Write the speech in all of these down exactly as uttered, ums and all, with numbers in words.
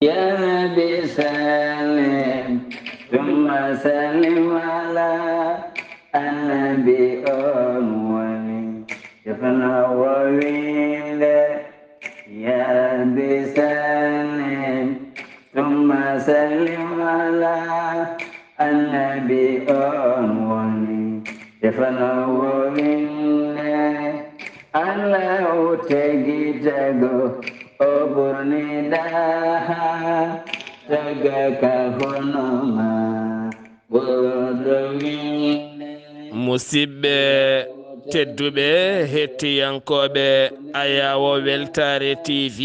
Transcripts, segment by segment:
يا رب سلم ثم سلم على النبي أول. شفنا وويل. يا رب سلم ثم سلم على النبي أول. شفنا وويل. Alla o tagi tago, o ɓurni ɗaha, taga ka hono ma, ɓurɗo winde. Musidɓe tedduɓe, hettiyankooɓe Ayawo Weltaare T V,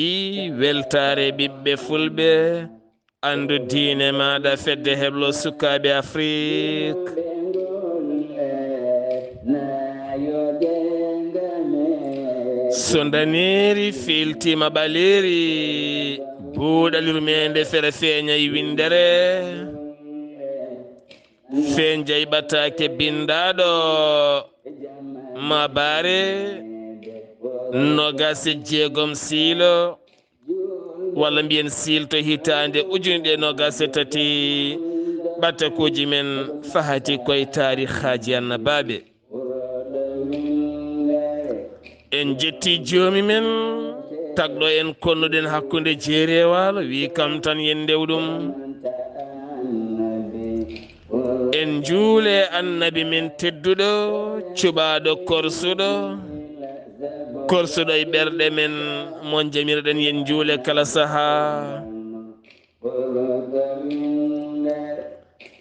Weltaare ɓiɓɓe Fulɓe, Anndu diine maaɗa, Fedde Heblo Sukaaɓe Afrik. So ndaneeri fiiltiima ɓaleeri, buuɗal yurmeende fere feeñay winndere. Fee njayɓataake binndaaɗo ma baare, noogaas e jeegom siilo, walla mbiyen siilto hitaande ujunere noogaas e tati, ɓatakuuji men fahati koye taarihaaji annabaaɓe. En njetti joomi men, tagɗo en konnuɗen hakkunde jeeri e waalo, wi kam tan yen ndew ɗum. En njuule annabi men tedduɗo, cuɓaaɗo korsuɗo, korsuɗo e ɓerɗe men, mo jamirɗen yen njuule kala sahaa.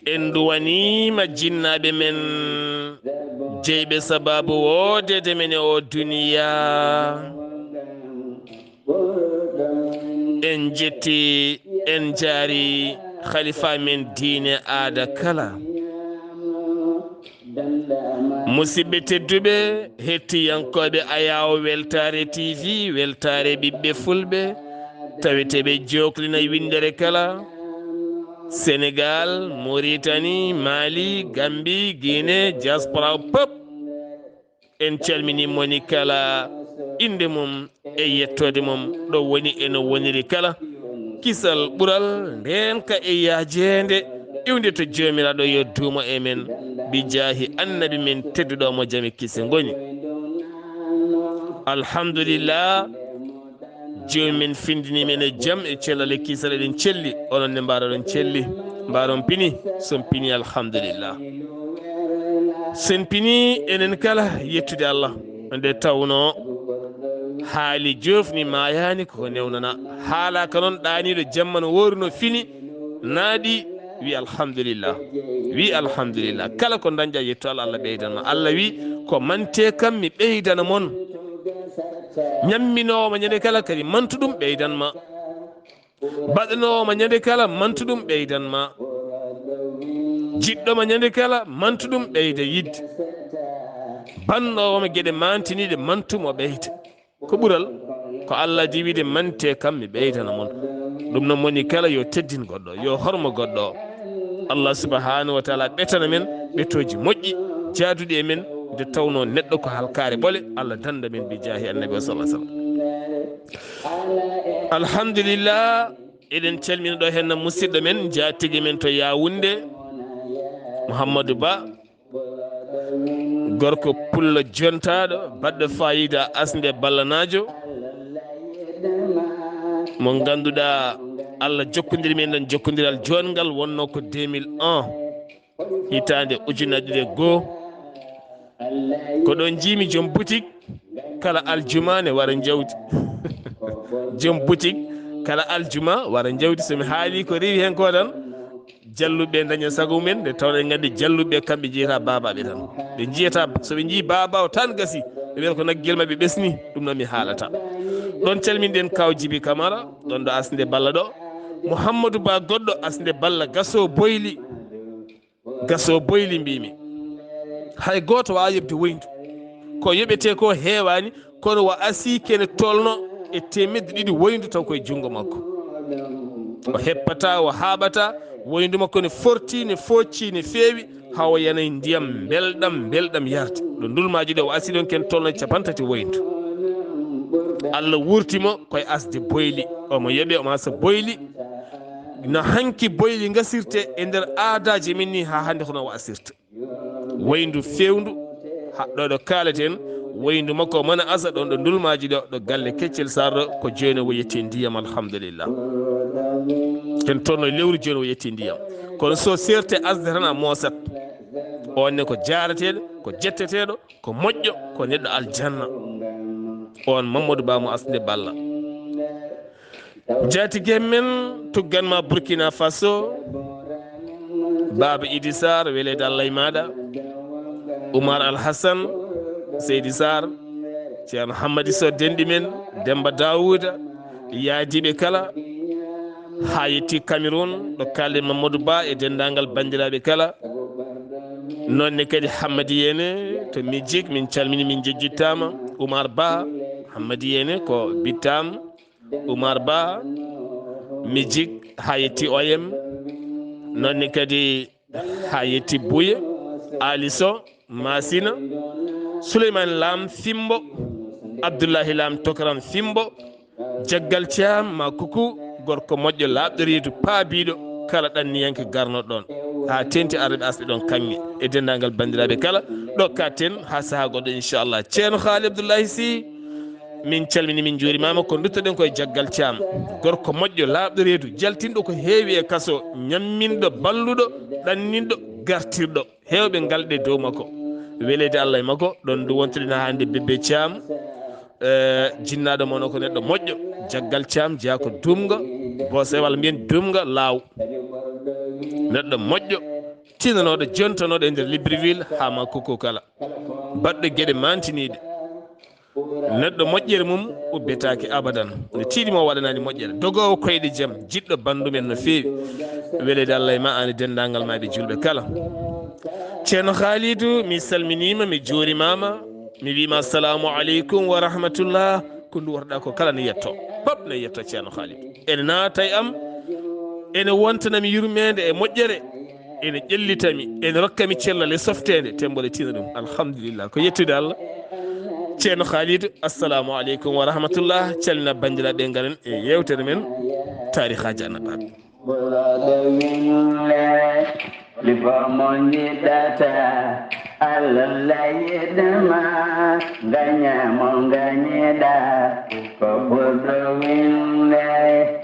En nduwaniima jinnaaɓe men, jeyɓe sabaabu woodeede men e oo duniyaa. En njetti, en njaari khalifa men diine aada kala. Musidɓe tedduɓe, hettiyankooɓe Ayawo Weltaare T V, Weltaare ɓiɓɓe Fulɓe, taweteeɓe jooklina winndere kala, Senegal, Mauritanie, Mali, Gambie, Guinée, diaspora pop. En calmini moni kala innde mum e yettoode mum, ɗo woni e no woniri kala. Kisal ɓural, ndeenka e yaajeende, iwde to Joomiraaɗo yo duumo e men, bi jaahi annabi men tedduɗo mo jam e kise ngoni. Alhamdulillah, Joomi men findini men e jam e cellal e kisal, eɗen celli, onon ne mbaaroɗon celli, mbaaron pini, son pini, alhamdulillah. Sen pini, enen kala yettude Allah, nde tawno haali joofni maayaani ko newnana. Haalaaka noon ɗaaniiɗo jamma no wooruno fini, naaɗi, wi alhamdulillah. Wi alhamdulillah. Kala ko dañɗa yettu Allah, Allah ɓeydan ma. Allah wi, ko mante kam mi ɓeydana mon. Ñamminoowo ma ñande kala kadi mantu ɗum ɓeydan ma. Baɗanoowo ma ñande kala mantu ɗum ɓeydan ma. Jiɗɗo ma ñande kala mantu ɗum ɓeyda yidde. Bannoowo ma geɗe mantiniiɗe mantu mo ɓeyda. Ko ɓural, ko Allah di wiide mante kam mi ɓeydana mon. Ɗum noon moni kala yo teddin goɗɗo, yo hormo goɗɗo. Allah subhanahu wa taala ɓetana men ɓetooji moƴƴi, jaaduɗi e men, nde tawno neɗɗo ko halkaare ɓole, Allah danda men bi jaahi annabi wa sallallahu alaihi wasallam. Alhamdulillah, eɗen calmina ɗo henna musidɗo men, jaatigi men to Yaoundé, Mouhamadou Ba, gorko pullo jontaaɗo, baɗɗo fayida asnde ballanaajo, mo ngannduɗaa Allah jokkondiri men ɗon jokkondiral joonngal, wonnoo ko deux mille un, hitaande ujunere ɗiɗi e goo. Ko ɗon njiimi joom butik kala aljuma ne wara njawdi. Joom butik kala aljuma wara njawdi. So mi haali ko rewi heen ko tan, jalluɓe daña sago mumen, nde tawno en nganndi jalluɓe kamɓe njiyata baabaaɓe tan. Ɓe njiyata, so ɓe njii baabaawo tan gasi, ɓe mbiyata ko naggel maɓɓe ɓesni, ɗum noon mi haalata. Ɗon calminɗen Kaw Jibi Kamara, ɗon ɗo asnde Balla ɗo. Mouhamadou Ba goɗɗo asnde Balla gaso boyli. Gaso boyli mbimi. Hay gooto waawa yoɓde woyndu. Ko yoɓetee ko heewaani, kono wa asi kene tolno e teemedde ɗiɗi woyndu taw koye junngo makko. O heppataa, o haaɓataa, woyndu makko ne forti, ne foocci, ne feewi, haa o yanay ndiyam mbelɗam, mbelɗam yarde. Ɗo ndulmaaji ɗo o asi ɗon ken tolno e capantati woyndu. Allah wurti mo koye asde boyli. Omo yoɓe, omo asa boyli. no hanki boyli ngasirte e nder aadaaji men ni, haa hannde ko noon wasirta. Wayndu feewndu, haɗɗo ɗo kaaleten, wayndu makko mana asa ɗoon ɗo ndulmaaji ɗo, ɗo galle Keccel Sarr ɗo, ko jooni o yetti ndiyam, alhamdulillah. Ken toon no lewru jooni o yetti ndiyam. Kono so seerte asde tan a moosat. On ne ko jaarateeɗo, ko jetteteeɗo, ko moƴƴo, ko neɗɗo aljanna. On Mamadou Ba mo asde Balla. Jaatige men tuggan ma Burkina Faso, Baaba Idi Sarr, weleede Allah e maaɗa, Oumar Al Hassan, Seydi Sarr, Ceerno Hammadi Sow, denɗi men, Demba Daouda, yaadiiɓe kala, haa yetti Cameroun, ɗo kaalɗen Mamadou Ba e denndaangal banndiraaɓe kala. Noon ne kadi Hammadi Yene to Mijik, min calmini, min njejjittaama. Oumar Ba, Hammadi Yene ko bittaam. Oumar Ba, Mijik, haa yetti O M. Noon ne kadi haa yetti Buye, Ali Sow, Masina, Souleymane Lam Fimbo, Abdoulahi Lam Tokaram Fimbo, Jaggal Thiam, ma kuku, gorko moƴƴo, laaɓɗo reedu, paabiiɗo, kala ɗanniyanke garno ɗoon. Haa teenti arɓe asɓe ɗoon kaŋŋe e denndaangal banndiraaɓe kala, ɗo katten haa sahaa goɗɗo, inchallah. Ceerno Haali Abdoulahi Sy, min calmini, min njuurimaama, ko nduttoɗen koye Jaggal Thiam. Gorko moƴƴo, laaɓɗo reedu, jaltinɗo ko heewi e kaso, ñamminɗo, balluɗo, ɗanninɗo, gartirɗo. Heewɓe ngalɗe dow makko. Weleede Allah e makko, ɗoon ndu wontuɗen haa hannde Bébé Thiam, eh, jinnaaɗo mon o ko neɗɗo moƴƴo. Jaggal Thiam, jeyaa ko duumga, boose walla mbiyen duumga laaw. Neɗɗo moƴƴo, tinanooɗo, jontanooɗo e nder Libreville, haa ma kuku kala. Baɗɗo geɗe maantiniiɗe. Neɗɗo moƴƴere mum ubbetaake abadan. No tiiɗi mo waɗanaani moƴƴere. Dogoowo koyɗe jam, jiɗɗo banndum en no feewi. Weleede Allah e ma, aan e denndaangal maaɓe juulɓe kala. Ceerno Khalidou, mi salminiima, mi juurimaama, mi wiima assalamu aleykum wa rahmatullah. Ko nduwatoɗaa ko kala ne yetto. Pop ne yetto Ceerno Khalidou. Ene naata e am, ene wontana mi yurmeende e moƴƴere. Ene ƴellita mi, ene rokka mi cellal e softeende, tembole tina ɗum. Alhamdulillah, ko yettude Allah. Ceerno Khalidou, assalamu aleykum wa rahmatullah. Calmina banndiraaɓe, ngaren e yeewtere men, taarihaaji annabaaɓe. Ɓurɗo winle, liɓo mo njiɗata, Allah layidema, ngaña mo ngañiɗa, ko ɓurɗo winle.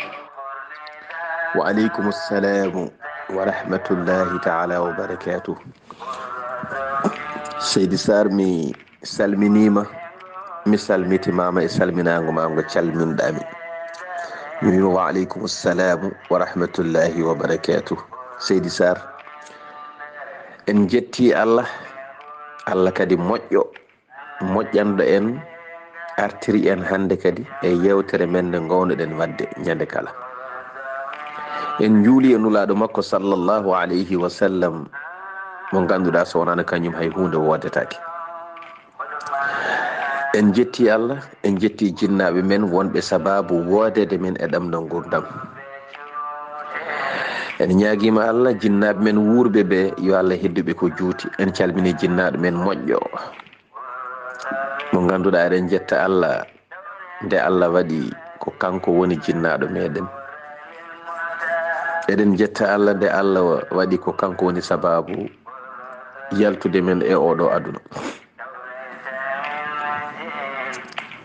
Wa aleykum assalamu wa rahmatullahi taala wa barakatuh. Seydi Sarr, mi salminiima, mi salmitimaama e salminaango maa ngo calminɗaa mi. Mi wiima wa aleykum assalamu wa rahmatullahi wa barakatuh. Seydi Sarr, en njettii Allah, Allah kadi moƴƴo, moƴƴanɗo en, artiri en hannde kadi e yeewtere men nde ngownoɗen waɗde ñande kala. En njuuli e Nulaaɗo makko sallallahu alayhi wa sallam, mo ngannduɗaa so wonaano kañum hay huunde woodetaake. En njettii Allah, en njettii jinnaaɓe men wonɓe sabaabu woodeede men e ɗamɗo nguurndam. En ñaagiima Allah, jinnaaɓe men wuurɓe ɓe, yo Allah heddu ɓe ko juuti. En calminii jinnaaɗo men moƴƴo, mo ngannduɗaa eɗen njetta Allah nde Allah waɗi ko kanko woni jinnaaɗo meɗen. Eɗen njetta Allah nde Allah waɗi ko kanko woni sabaabu yaltude men e oɗo aduna.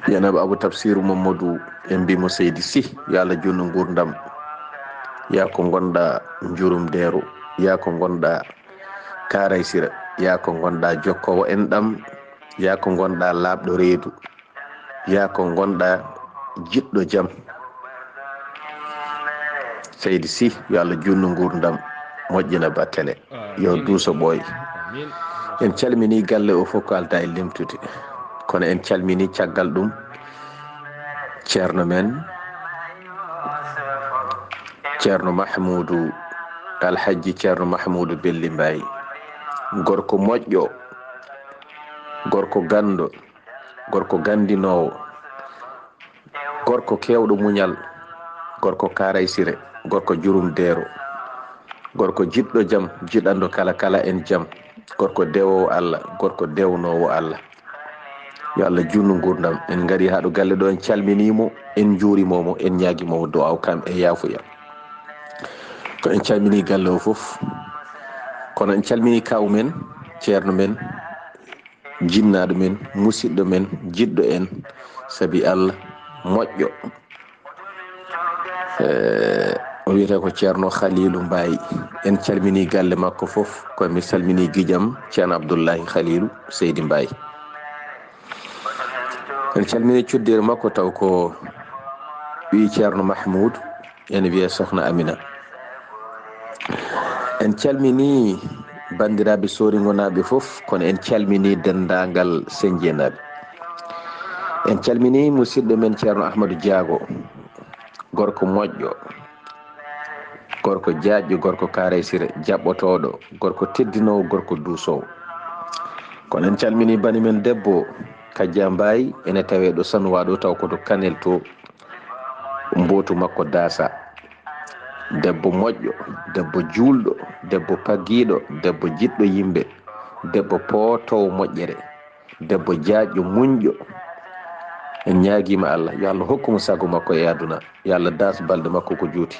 Yanaba Abou Tafsirou Mamadou, en mbimo Seydi Sy, yo Allah juutnu nguurndam. Yaa ko ngonɗaa Njurum Deero, yaa ko ngonɗaa Kaaray Sira, yaa ko ngonɗaa jokkoowo enɗam, yaa ko ngonɗaa laaɓɗo reedu, yaa ko ngonɗaa jiɗɗo jam. Seydi Sy, yo Allah juutnu nguurndam, moƴƴina battane, yo duuso ɓooy. En calminii galle o fof ko aldaa e limtude, kono en calminii caggal ɗum ceerno men, Ceerno Mahmuudu, Alhajji Ceerno Mahmuudu Belli Mbaay, gorko moƴƴo, gorko ganndo, gorko ganndinoowo, gorko keewɗo muñal, gorko Kaaray Sire, gorko Jurum Deero, gorko jiɗɗo jam, jiɗanɗo kala, kala en jam, gorko dewoowo Allah, gorko dewnoowo Allah. Yo Allah juutnu nguurndam. En ngarii haa ɗo galle ɗo, en calminii mo, en njuuriima mo, en ñaagiima mo du'aaw kam e yaafuya. Ko en calmini galle o fof, kono en calmini kaw men, ceerno men, jinnaaɗo men, musidɗo men, jiɗɗo en, sabi Allah, moƴƴo. Eh, o wiyetee ko Ceerno Khalilu Mbaye. En calmini galle makko fof, ko mi salmini giƴam Ceerno Abdullahi Khalilu Seydi Mbaye. En calmini cuddiiɗo makko, taw ko ɓii Ceerno Mahmoud, ene wiyee Sokhna Amina. En calmini banndiraaɓe Sooringonaaɓe fof, kono en calmini denndaangal Senjeenaaɓe. En calmini musidɗo men Ceerno Ahmadou Diago, gorko moƴƴo, gorko jaajɗo, gorko kaaraysire, jaɓɓotooɗo, gorko teddinoowo, gorko duusoowo. Kono en calmini bani men debbo, Kajja Mbaye, ene tawee ɗo Sanuwa ɗo, taw ko to Kanel to, mbootu makko daasa. Debbo moƴƴo, debbo juulɗo, debbo paggiiɗo, debbo jiɗɗo yimɓe, debbo pootoowo moƴƴere, debbo jaajɗo, muñɗo. En ñaagiima Allah, yo Allah hokku mo sago makko e aduna, yo Allah daas balɗe makko ko juuti.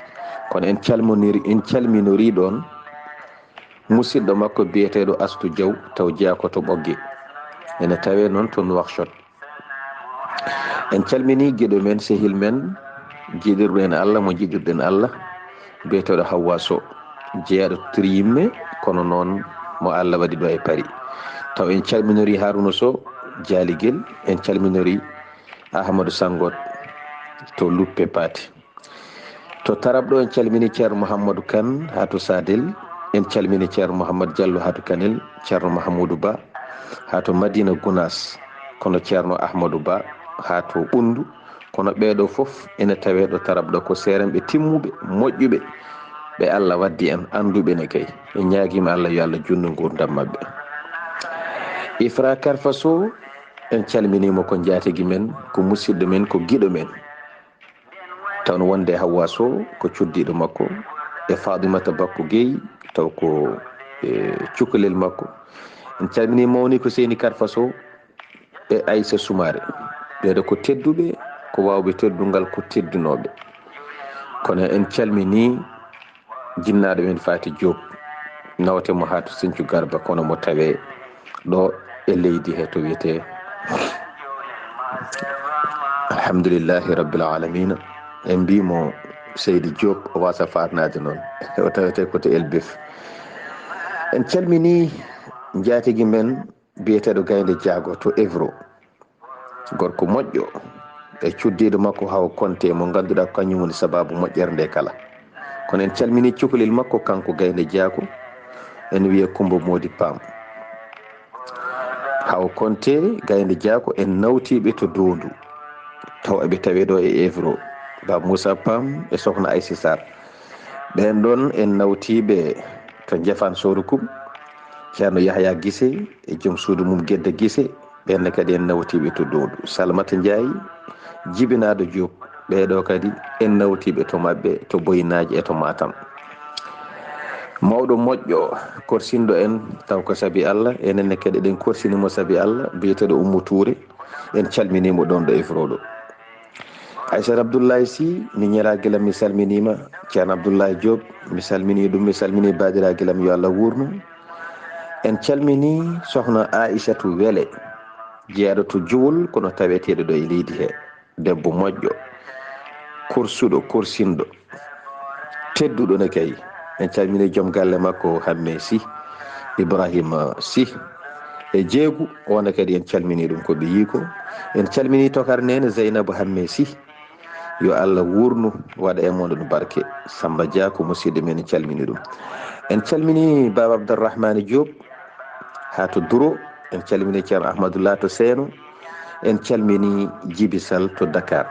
Kono en calmoniri, en calminori ɗoon musidɗo makko biyeteeɗo Astu Jaw, taw jeyaa ko to Ɓogge. Ene tawee noon to Nouakchott. En calmini giɗo men, sehil men, jiɗirɗo en Allah, mo jiɗirɗen Allah, biyeteeɗo Hawwa Sow, jeyaɗo Tiriyimme, kono noon mo Allah waɗi ɗo e Paris. Taw en calminori Haruna Sow, Jaaligel, en calminori Ahmadou Sangot to Luppe Paati. To Tarab ɗo, en calmini Ceerno Mouhamadou Kane haa to Sadel, en calmini Ceerno Mouhamadou Diallo haa to Kanel, Ceerno Mahamoudou Ba haa to Madina Gounass, kono Ceerno Ahmadou Ba haa to Ɓunndu, kono ɓee ɗo fof ene tawee ɗo Tarab ɗo, ko seerenɓe timmuɓe, moƴƴuɓe, ɓe Allah waddi en, annduɓe ne kay. En ñaagiima Allah, yo Allah juutnu nguurndam maɓɓe. Ifra Karfa Sow, en calminiima, ko njaatigi men, ko musidɗo men, ko giɗo men. Taw no wonde Hawwa Sow ko cuddiiɗo makko, e Faaɗimata Bakko Guèye, taw ko, e, cukalel makko. En calmini mawni ko Seyni Karfa Sow e Aissa Soumaré. Ɓeeɗo ko tedduɓe, ko waawɓe teddungal, ko teddunooɓe. Kono en calmini jinnaaɗo men Faty Diop, nawte mo haa to Sinthiou Garba, kono mo tawee ɗo e leydi he to wiyetee. Alhamdulillahi Rabbil Alamina. En mbii mo Seydi Diop o waasa faatnaade noon. O tawetee ko to Elbeuf. En calmini njaatigi men biyeteeɗo Gaynde Jaago to Evro. Gorko moƴƴo e cuddiiɗo makko Hawa Konte, mo ngannduɗaa ko kañum woni sabaabu moƴƴere nde kala. Kono en calmini cukalel makko, kanko Gaynde Jaago, ene wiyee Kumba Moodi Pam. Hawa Konte, Gaynde Jaago, en nawtiiɓe to Doondu. Taw eɓe tawee ɗo e Evro. Ba Moussa Pam e Sokhna Aïssa Sarr. Ɓeen ɗoon en nawtiiɓe to Njafaan Soorukum, Ceerno Yahya Gise e joom suudu mum Gedda Gise, ɓeen ne kadi en nawtiiɓe to Doondu. Salimata Njaay, jibinaaɗo Diop, ɓee ɗo kadi en nawtiiɓe to maɓɓe, to Boynaaji e to Matam. Mawɗo moƴƴo, korsinɗo en, taw ko sabi Allah, enen ne kadi eɗen korsini mo sabi Allah, biyeteeɗo Ummu Tuure, en calminii mo ɗoon ɗo e Evro ɗo. Aissata Abdoulaye Sy, miñiraagu lam, mi salminiima. Ceerno Abdoulaye Diop, mi salminii ɗum, mi salminii baadiraagu lam, yo Allah wuurnu. En calminii Sokhna Aissatou Wele, jeyaɗo to Jowol, kono taweteeɗo ɗo e leydi he. Debbo moƴƴo, korsuɗo, korsinɗo, tedduɗo ne kay. En calminii joom galle makko, Hamme Sy, Ibrahima Sy e Jeegu, oon kadi en calminii ɗum ko ɓiyiiko. En calminii Tokar Neene, Zeynabu Hamme Sy. Yo Allah wuurnu, waɗa e mon ɗum barke. Samba Dia ko musidɗo men, en calminii ɗum. En calminii Baaba Abdourahmane Diop, haa to Duro. En calminii Ceerno Ahmadou Lato Seeno. En calminii Jibi Sall to Dakar.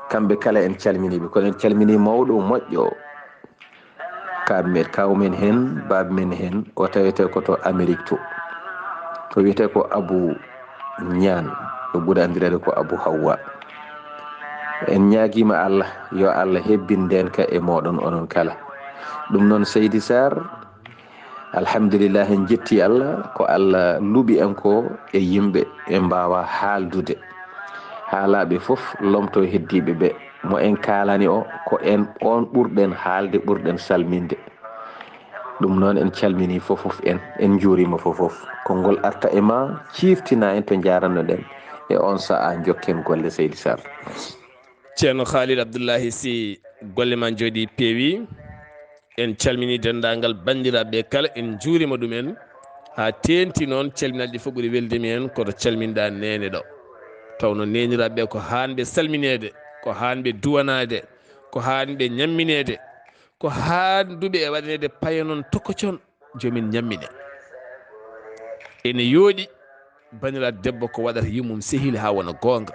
Kamɓe kala en calminii ɓe, kono en calminii mawɗo moƴƴo, kaw men, kaw men heen, baaba men heen, o tawetee ko to Amérique to. O wiyetee ko Abou Niane, o ɓuri anndireede ko Abou Hawwa. En ñaagiima Allah, yo Allah hebbin ndeenka e mooɗon onon kala. Ɗum noon, Seydi Sarr, alhamdulillah, en njettii Allah, ko Allah luɓi en ko e yimɓe, en mbaawaa haaldude. Haalaaɓe fof lomto heddiiɓe ɓe. Mo en kaalani o, ko en, on ɓurɗen haalde, ɓurɗen salminde. Ɗum noon, en calminii fof fof en, en njuuriima fof fof. Konngol arta e ma, ciiftina en to njaaranno-ɗen. E on sa'a, njokken golle, Seydi Sarr. Ceerno Khalid Abdullahi Sy, golle ma njooɗii, peewi. En calminii denndaangal banndiraaɓe kala, en njuuriima ɗum en. Haa teeŋti noon, calminal ɗi fof ɓuri weldiimi en, koto calminɗaa neene ɗo. Tawno neeniraaɓe ko haanɓe salmineede, ko haanɓe duwanaade, ko haanɓe ñammineede, ko haanduɓe e waɗaneede payanon tokocon, jomin ñammine. Ene yooɗi banndiraaɗo debbo ko waɗata yummum sehil haa wona goonga.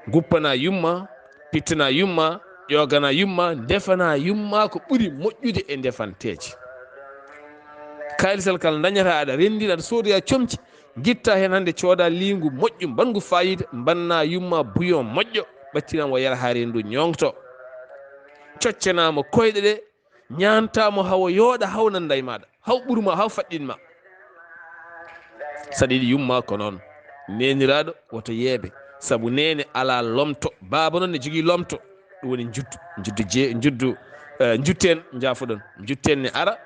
Guppana yumma, pittana yumma, ƴoogana yumma, ndefana yumma ko ɓuri moƴƴude e ndefanteeji. Kaalisal kal ndañata, aɗa renndina, aɗa soodoya comci, ngitta heen hannde, cooda liingu moƴƴu, mbaɗngu faayiida, mbanna yumma buyon moƴƴo, ɓaccina mo yara haa renndu ñoŋto. Coccana mo koyɗe ɗe, ñaanta mo hawo yooɗa, haw nannda e maaɗa, haw ɓurma, haw faɗɗinma. Saɗa yiɗi yumma ko noon. Neeniraaɗo woto yeebe, sabu neene alaa lomto. Baaba noon ne jogii lomto. Ɗum woni njuddu, njuddu je-, njuddu, eh, njutten, njaafoɗon. Njutten ne ara,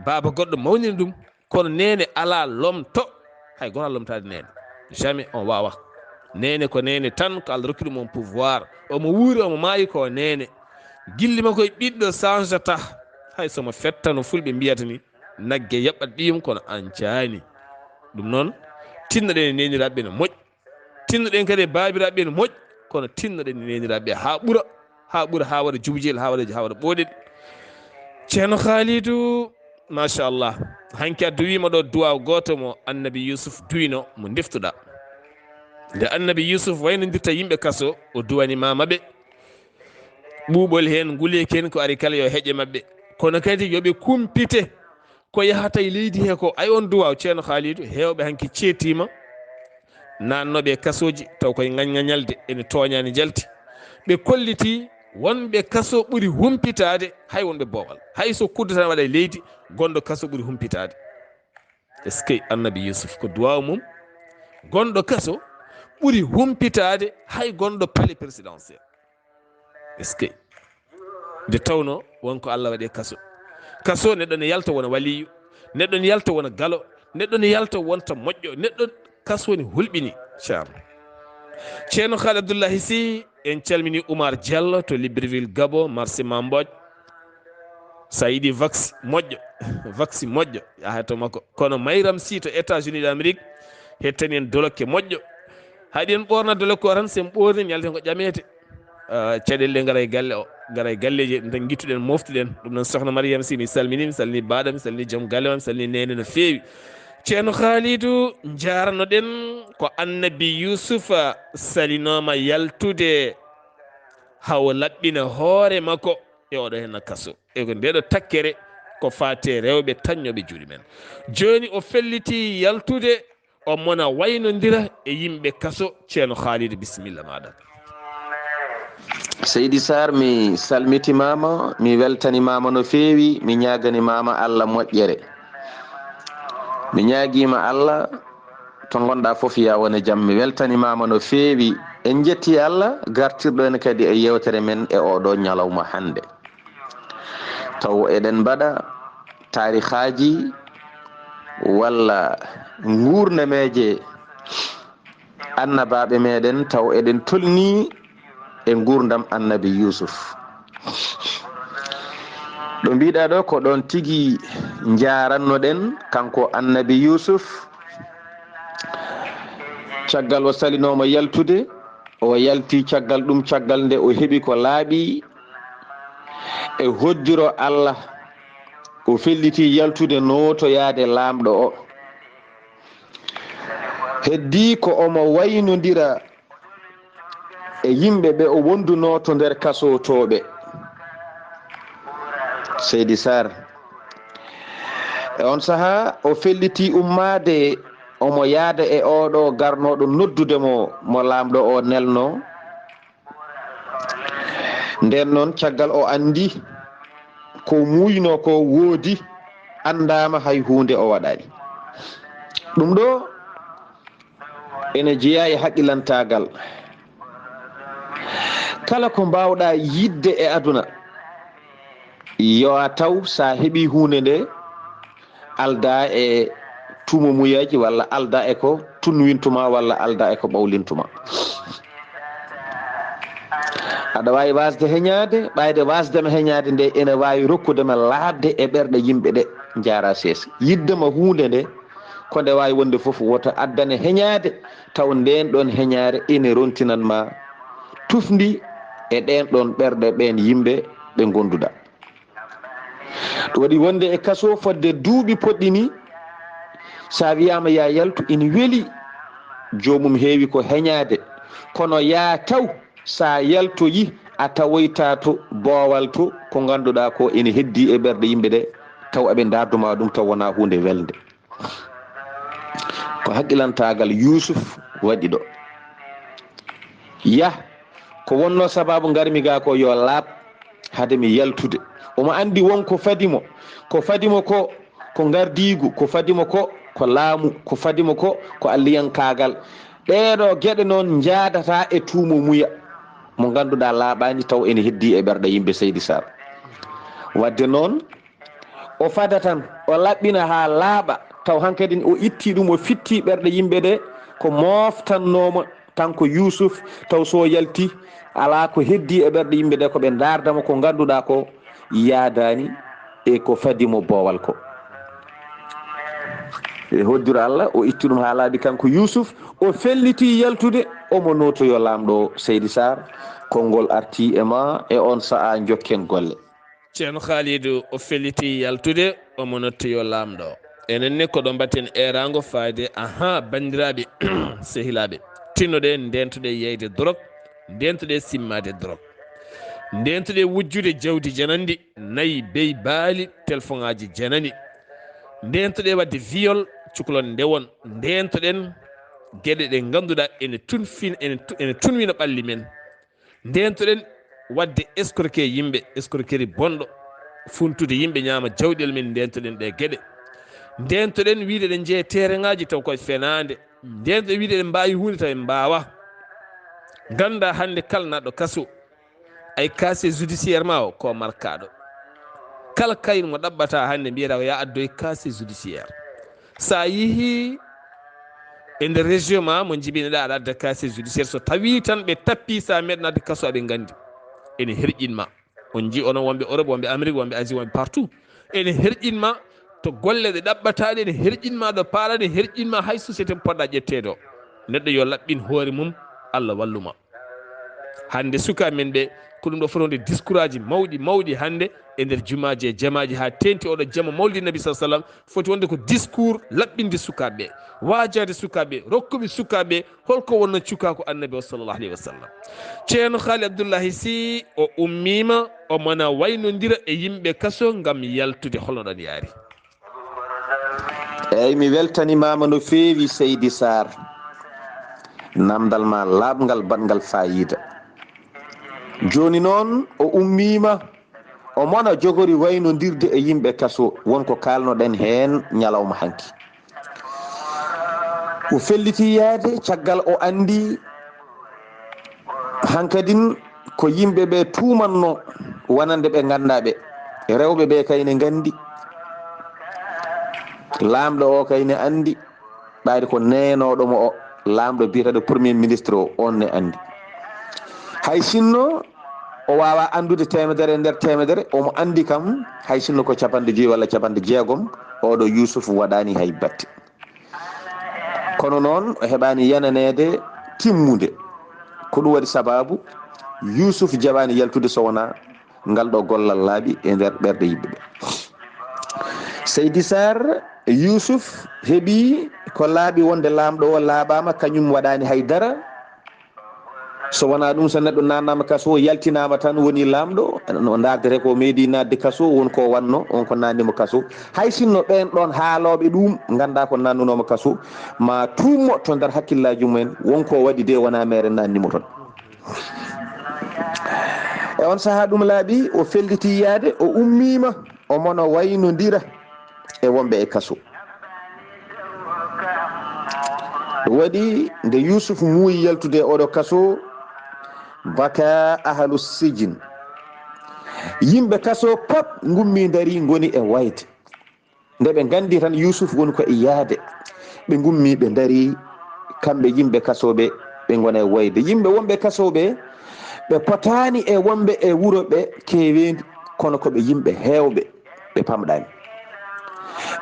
baaba goɗɗo mawnina ɗum. Kono neene alaa lomto. Hay gooto alaa lomtaade neene. Jamais on waawa. Neene ko neene tan, ko Allah rokki ɗum on pouvoir. Omo wuuri, omo maayi ko neene. Gilli makko e ɓiɗɗo change tah. Hay so mo fetta no fulɓe mbiyata ni, nagge yaɓɓat ɓiyum kono an caani. Ɗum noon, tinnoɗen e neeniraaɓe no moƴƴi. Tinnoɗen kadi e baabiraaɓe no moƴƴi, kono tinnoɗen e neeniraaɓe haa ɓura, haa ɓura, haa waɗa jubjel, haa waɗa, haa waɗa ɓooɗel. Ceerno Khalidou, machallah. Hanki a duwiima ɗo duwaaw gooto mo Annabi Yusuf duwino, mo ndeftuɗaa. Nde Annabi Yusuf waynondirta yimɓe kaso, o duwani maama ɓe. Ɓuuɓol heen, nguleeki heen, ko ari kala yo heƴe maɓɓe. Kono kadi yo ɓe kumpite ko yahata e leydi he ko. Ay, on duwaaw, Ceerno Khalidou, heewɓe hanki ceetiima, naatnooɓe e kasooji, taw koye ngañngañalde, ene tooña, ene njalti. Ɓe kolliti wonɓe kaso ɓuri humpitaade hay wonɓe boowal. Hay so kudda tan waɗa e leydi, gonɗo kaso ɓuri humpitaade. Est-ce que Annabi Yusuf ko duwaaw mum? Gonɗo kaso ɓuri humpitaade hay gonɗo palais présidentiel. Est-ce que? Nde tawno won ko Allah waɗi e kaso. Kaso, neɗɗo ne yalta wona waliyu, neɗɗo ne yalta wona galo, neɗɗo ne yalta wonta moƴƴo, neɗɗo, kaso ne hulɓini. Ceerno, Ceerno Khalid Abdullahi Sy, en calmini Oumar Diallo to Libreville, Gabon, marché Mambooj. Sa yiɗi vaccin moƴƴo, vaccin moƴƴo, yaha to makko. Kono Mayram Sy to États-Unis d'Amérique, hettani en dolokke moƴƴo. Haɗi en ɓoorna dolokke o tan, sen ɓoorni, mi yalten ko ƴameete. Ah, caɗeele ɗe ngara e galle o, ngara e galleeji, ɗum tan ngittuɗen, moftuɗen. Ɗum noon, Sohna Mariam Sy, mi salmini, mi salmini baaɗam, mi salmini joom galle o, mi salmini neene no feewi. Ceerno Khalidou, njaaranoɗen ko Annabi Yusufa salinooma yaltude, hawo laɓɓina hoore makko e oɗo henna kaso. E ko ndeɗo takkere ko faate rewɓe taññooɓe juuɗe men. Jooni o felliti yaltude, o mona waynondira e yimɓe kaso. Ceerno Khalidou, bisimilla maaɗa. Seydi Sarr, mi salmitimaama, mi weltanimaama no feewi, mi ñaaganimaama Allah moƴƴere. Mi ñaagiima Allah to ngonɗaa fof, yaa won e jam. Mi weltanimaama no feewi. En njetti Allah gartirɗo en kadi e yeewtere men e oɗo ñalawma hannde. Taw eɗen mbaɗa taarihaaji walla nguurnameeje annabaaɓe meɗen, taw eɗen tolni e nguurndam Annabi Yuusuf. Ɗo mbiɗa ɗo, ko ɗoon tigi njaarannoɗen kanko Annabi Yuusuf. Caggal o salinooma yaltude, o yalti caggal ɗum, caggal nde o heɓi ko laaɓi e hoddiro Allah, o felliti yaltude nootoyaade laamɗo o. Heddii ko omo waynondira e yimɓe ɓe o wondunoo to nder kasotooɓe. Seydi Sarr, e on sahaa, o felliti ummaade, omo yaada e oɗo garnooɗo noddude mo, mo laamɗo o nelno. Nden noon, caggal o anndi ko muuyno ko woodi, anndaama hay huunde o waɗaani. Ɗum ɗo ene jeyaa e haqqilantaagal. Kala ko mbaawɗaa yiɗde e aduna, yo a taw so a heɓii huunde nde aldaa e tuumomuyaaji walla aldaa e ko tunwintu ma walla aldaa e ko ɓawlintu ma. Aɗa waawi waasde heñaade, ɓayde waasde ma heñaade nde ene waawi rokkude ma laaɓde e ɓerɗe yimɓe ɗe. Njaara sees. Yiɗde ma huunde nde, ko nde waawi wonde fof, woto addane heñaade, taw ndeen ɗoon heñaare ene rontinan ma tufndi e ɗeen ɗoon ɓerɗe ɓeen yimɓe ɓe ngonduɗaa. Ɗum waɗi wonde e kaso fodde duuɓi poɗɗi ni, so a wiyaama ya yaltu, ina weli, joomum heewi ko heñaade, kono ya taw so a yaltoyi, a tawoyta to boowal to ko ngannduɗaa ko ene heddii e ɓerɗe yimɓe ɗe, taw aɓe ndaarduma ɗum, taw wonaa huunde welnde. Ko haqqilantaagal Yuusuf waɗi ɗo. Yah, ko wonnoo sabaabu ngarmi gaa ko yo laaɓ hade mi yaltude. Omo anndi won ko fadi mo. Ko fadi mo ko, ko ngardiigu, ko fadi mo ko, ko laamu, ko fadi mo ko, ko alliyankaagal. Ɗeeɗoo geɗe noon njaadataa e tuumo muya mo ngannduɗaa laaɓaani taw ene heddii e ɓerɗe yimɓe Seydi Saar. Waɗde noon, o fada tan, o laɓɓina haa laaɓa, taw hankadin o ittii ɗum, o fittii ɓerɗe yimɓe ɗe, ko moftannoo mo kanko Yuusuf, taw so o yalti, alaa ko heddii e ɓerɗe yimɓe ɗe, ko ɓe ndaarda mo ko ngannduɗaa ko yaadaani e ko fadi mo boowal ko. E hoddiro Allah, o itti ɗum haa laaɓi kanko Yuusuf, o felliti yaltude, omo nootoyoo laamɗo Seydi Saar, konngol artii e ma e oon sahaa njokken golle. Ceerno Khalidou o felliti yaltude, omo notti yo laamɗo. Enen ne ko ɗo mbatten eeraango fayde, ahaa, banndiraaɓe, sehilaaɓe, tinnoɗe, ndeentoɗe yeyde dorog, ndeentoɗe simmaade dorog. Ndeentoɗe wujjude jawdi janandi, nayi, beyi, baali, telefoŋaaji janani. Ndeentoɗe waɗde viol, cukalon ndewon. Ndeentoɗen geɗe ɗe ngannduɗaa ene tunfin-, ene tu-, ene tunwina ɓalli men. Ndeentoɗen waɗde escroquer yimɓe, escroquerie bonɗo, funtude yimɓe, ñaama jawɗel men, ndeentoɗen ɗe geɗe. Ndeentoɗen wiide eɗen njeya tereŋaaji taw koye fenaande. Ndeentoɗen wiide eɗen mbaawi huunde taw en mbaawaa. Nganndaa hannde kala naɗɗo kaso, ay casier judiciaire ma o ko markaaɗo. Kala kayit mo ɗaɓɓata hannde mbiyata ko ya addoy casier judiciaire. Sa yehi e nder région ma mo njibinoɗa, aɗa adda casier judiciaire. So tawi tan ɓe tappi, sa meeɗa naatde kaso, aɓe nganndi. Ene herƴin ma. On njii onon wonɓe Europe, wonɓe Amérique, wonɓe Asie, wonɓe partout. Ene herƴin ma to golle ɗe ɗaɓɓataɗe, ene herƴin ma ɗo paalaɗe, ene herƴin ma hay société mo poɗɗa ƴetteede o. Neɗɗo yo laɓɓin hoore mum, Allah wallu ma. Hannde sukaaɓe men ɓe, ko ɗum ɗo foti wonde discours aji mawɗi, mawɗi hannde e nder jumaaji e jamaaji, haa teeŋti oɗo jamma mawlidi Nabi sallallahu alaihi wasallam, foti wonde ko discours laɓɓinde sukaaɓe ɓe, waajaade sukaaɓe ɓe, rokkuɓe sukaaɓe ɓe holko wonnoo cukaaku Annabi o sallallahu alaihi wasallam. Ceerno Khaali Abdullahi Sy o ummiima, omo na waynondira e yimɓe kaso ngam yaltude, holno ɗon yaari? Eey, mi weltanimaama no feewi, Seydi Saar. Namdal ma laaɓngal, baɗngal faayiida. Jooni noon, o ummiima, omo na jogori waynondirde e yimɓe kaso, won ko kaalnoɗen heen ñalawma hanki. O felliti yaade, caggal o anndi hankadin ko yimɓe ɓe tuumanno wonande ɓe nganndaa ɓe. Rewɓe ɓe kay ne nganndi. Laamɗo o kay ne anndi. Ɓayde ko neenooɗo mo o, laamɗo biyeteeɗo premier ministre o, on ne anndi. Hay sinno o waawaa anndude teemedere e nder teemedere, omo anndi kam hay sinno ko capanɗe joyi walla capanɗe jeegom, oɗo Yuusuf waɗaani hay batte. Kono noon, o heɓaani yananeede timmude. Ko ɗum waɗi sabaabu Yuusuf jaɓaani yaltude so wonaa ngal ɗo gollal laaɓi e nder ɓerɗe yimɓe ɓe. Seydi Saar, Yuusuf heɓi ko laaɓi wonde laamɗo o laaɓaama, kañum waɗaani hay dara. So wonaa ɗum, so neɗɗo naannaama kaso, yaltinaama tan woni laamɗo, no ndaardete ko meeɗi naatde kaso, won ko wannoo, on ko naatni mo kaso. Hay sinno ɓeen ɗoon haalooɓe ɗum nganndaa ko naatnunoo mo kaso, ma tuum mo to nder hakkillaaji mumen, won ko waɗi de wonaa meere naatni mo toon. E on sahaa ɗum laaɓi, o felliti yaade, o ummiima, omo no waynondira e wonɓe e kaso. Ɗum waɗi nde Yuusuf muuyi yaltude e oɗo kaso, Baka ahalu sijin. Yimɓe kaso pop ngummi ndari ngoni e wayde. Nde ɓe nganndi tan Yuusuf woni ko e yahde, ɓe ngummi ɓe ndari kamɓe yimɓe kaso ɓe, ɓe ngona e wayde. Yimɓe wonɓe kaso ɓe, ɓe potaani e wonɓe e wuro ɓe keeweendi, kono ko ɓe yimɓe heewɓe, ɓe pamɗaani.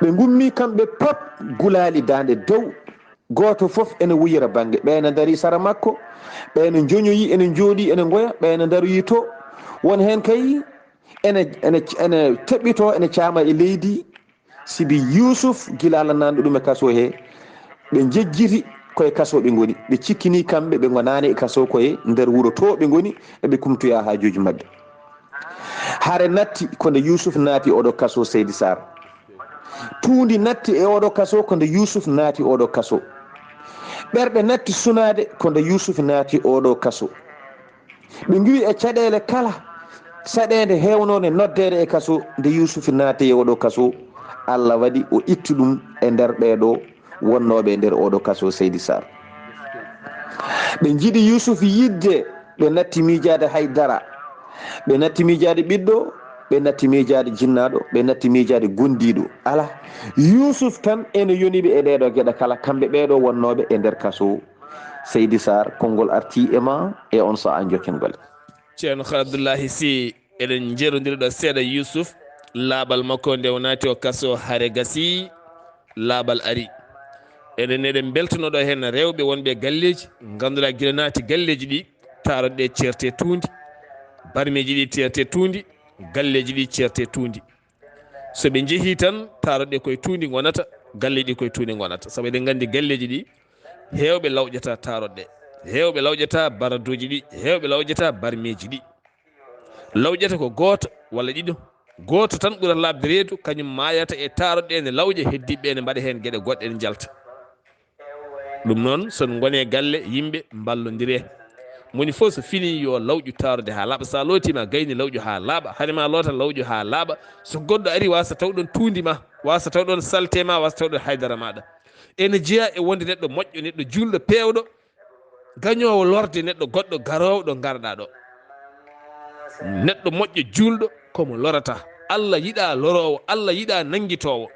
Ɓe ngummi kamɓe pop gulaali daande dow, gooto fof ene wuyira bannge. Ɓee ene ndarii sara makko, ɓee ene njoñoyi, ene njooɗii, ene ngoya, ɓee ene ndaroyi to. Won heen kay ene, ene, ene teɓɓitoo, ene caama e leydi. Sibi Yuusuf, gila Alla naatnuɗo ɗum e kaso he, ɓe njejjiti ko e kaso ɓe ngoni. Ɓe cikkini kamɓe, ɓe ngonaani e kaso, ko e nder wuro to ɓe ngoni, eɓe kumtoya haajuuji maɓɓe. Hare natti ko nde Yuusuf naati oɗo kaso, Seydi Sarr. Tuundi natti e oɗo kaso ko nde Yuusuf naati oɗo kaso. Ɓerɗe natti sunaade ko nde Yuusuf naati oɗo kaso. Ɓe ngiwi e caɗeele kala, saɗeende heewnoo nde noddeede e kaso, nde Yuusuf naati e oɗo kaso, Alla waɗi o itti ɗum e nder ɓee ɗo wonnooɓe e nder oɗo kaso, Seydi Sarr. Ɓe njiɗi Yuusuf yiɗde, ɓe natti miijaade hay dara. Ɓe natti miijaade ɓiɗɗo, ɓe natti miijaade jinnaaɗo, ɓe natti miijaade gondiiɗo. Alaa, Yuusuf tan ene yoni ɓe e ɗee ɗo geɗe kala, kamɓe ɓee ɗo wonnooɓe e nder kaso. Seydi Sarr, konngol artii e ma e on sahaa, njokken golle. Ceerno Khalil Abdullahi Sy, eɗen njerondiri ɗo seeɗa. Yuusuf, laaɓal makko nde o naati o kaso, hare gasii, laaɓal arii. Eɗen, eɗen mbeltano ɗo heen rewɓe wonɓe e galleeji, ngannduɗaa gila naati galleeji ɗi, taaroɗe ɗe ceerte tuundi, barmeeji ɗi ceerte tuundi, galleeji ɗi ceerte tuundi. So ɓe njehii tan, taaroɗe ɗe koye tuundi ngonata, galleeji ɗi koye tuundi ngonata. Sabu eɗen nganndi galleeji ɗi, heewɓe lawƴata taaroɗe ɗe, heewɓe lawƴata baraduuji ɗi, heewɓe lawƴata barmeeji ɗi. Lawƴata ko gooto walla ɗiɗo. Gooto tan ɓurata laaɓde reedu, kañum maayata e taaroɗe ɗe ene lawƴa, heddiiɓe ɓe ene mbaɗa heen geɗe goɗɗe, ene njalta. Ɗum noon, so en ngonii e galle, yimɓe mballondiree. Moni fof so finii yo lawƴu taarude haa laaɓa. So a lootiima gayni, lawƴu haa laaɓa. Hade ma loota, lawƴu haa laaɓa. So goɗɗo arii, waasa taw ɗoon tuundi ma, waasa taw ɗoon salte ma, waasa taw ɗoon haydara maaɗa. Ene jeyaa e wonde neɗɗo moƴƴo, neɗɗo juulɗo, peewɗo, gañoowo lorde neɗɗo goɗɗo garoowo ɗo ngarɗaa ɗo. Neɗɗo moƴƴo juulɗo ko mo lorata. Alla yiɗaa loroowo, Alla yiɗaa nanngitoowo.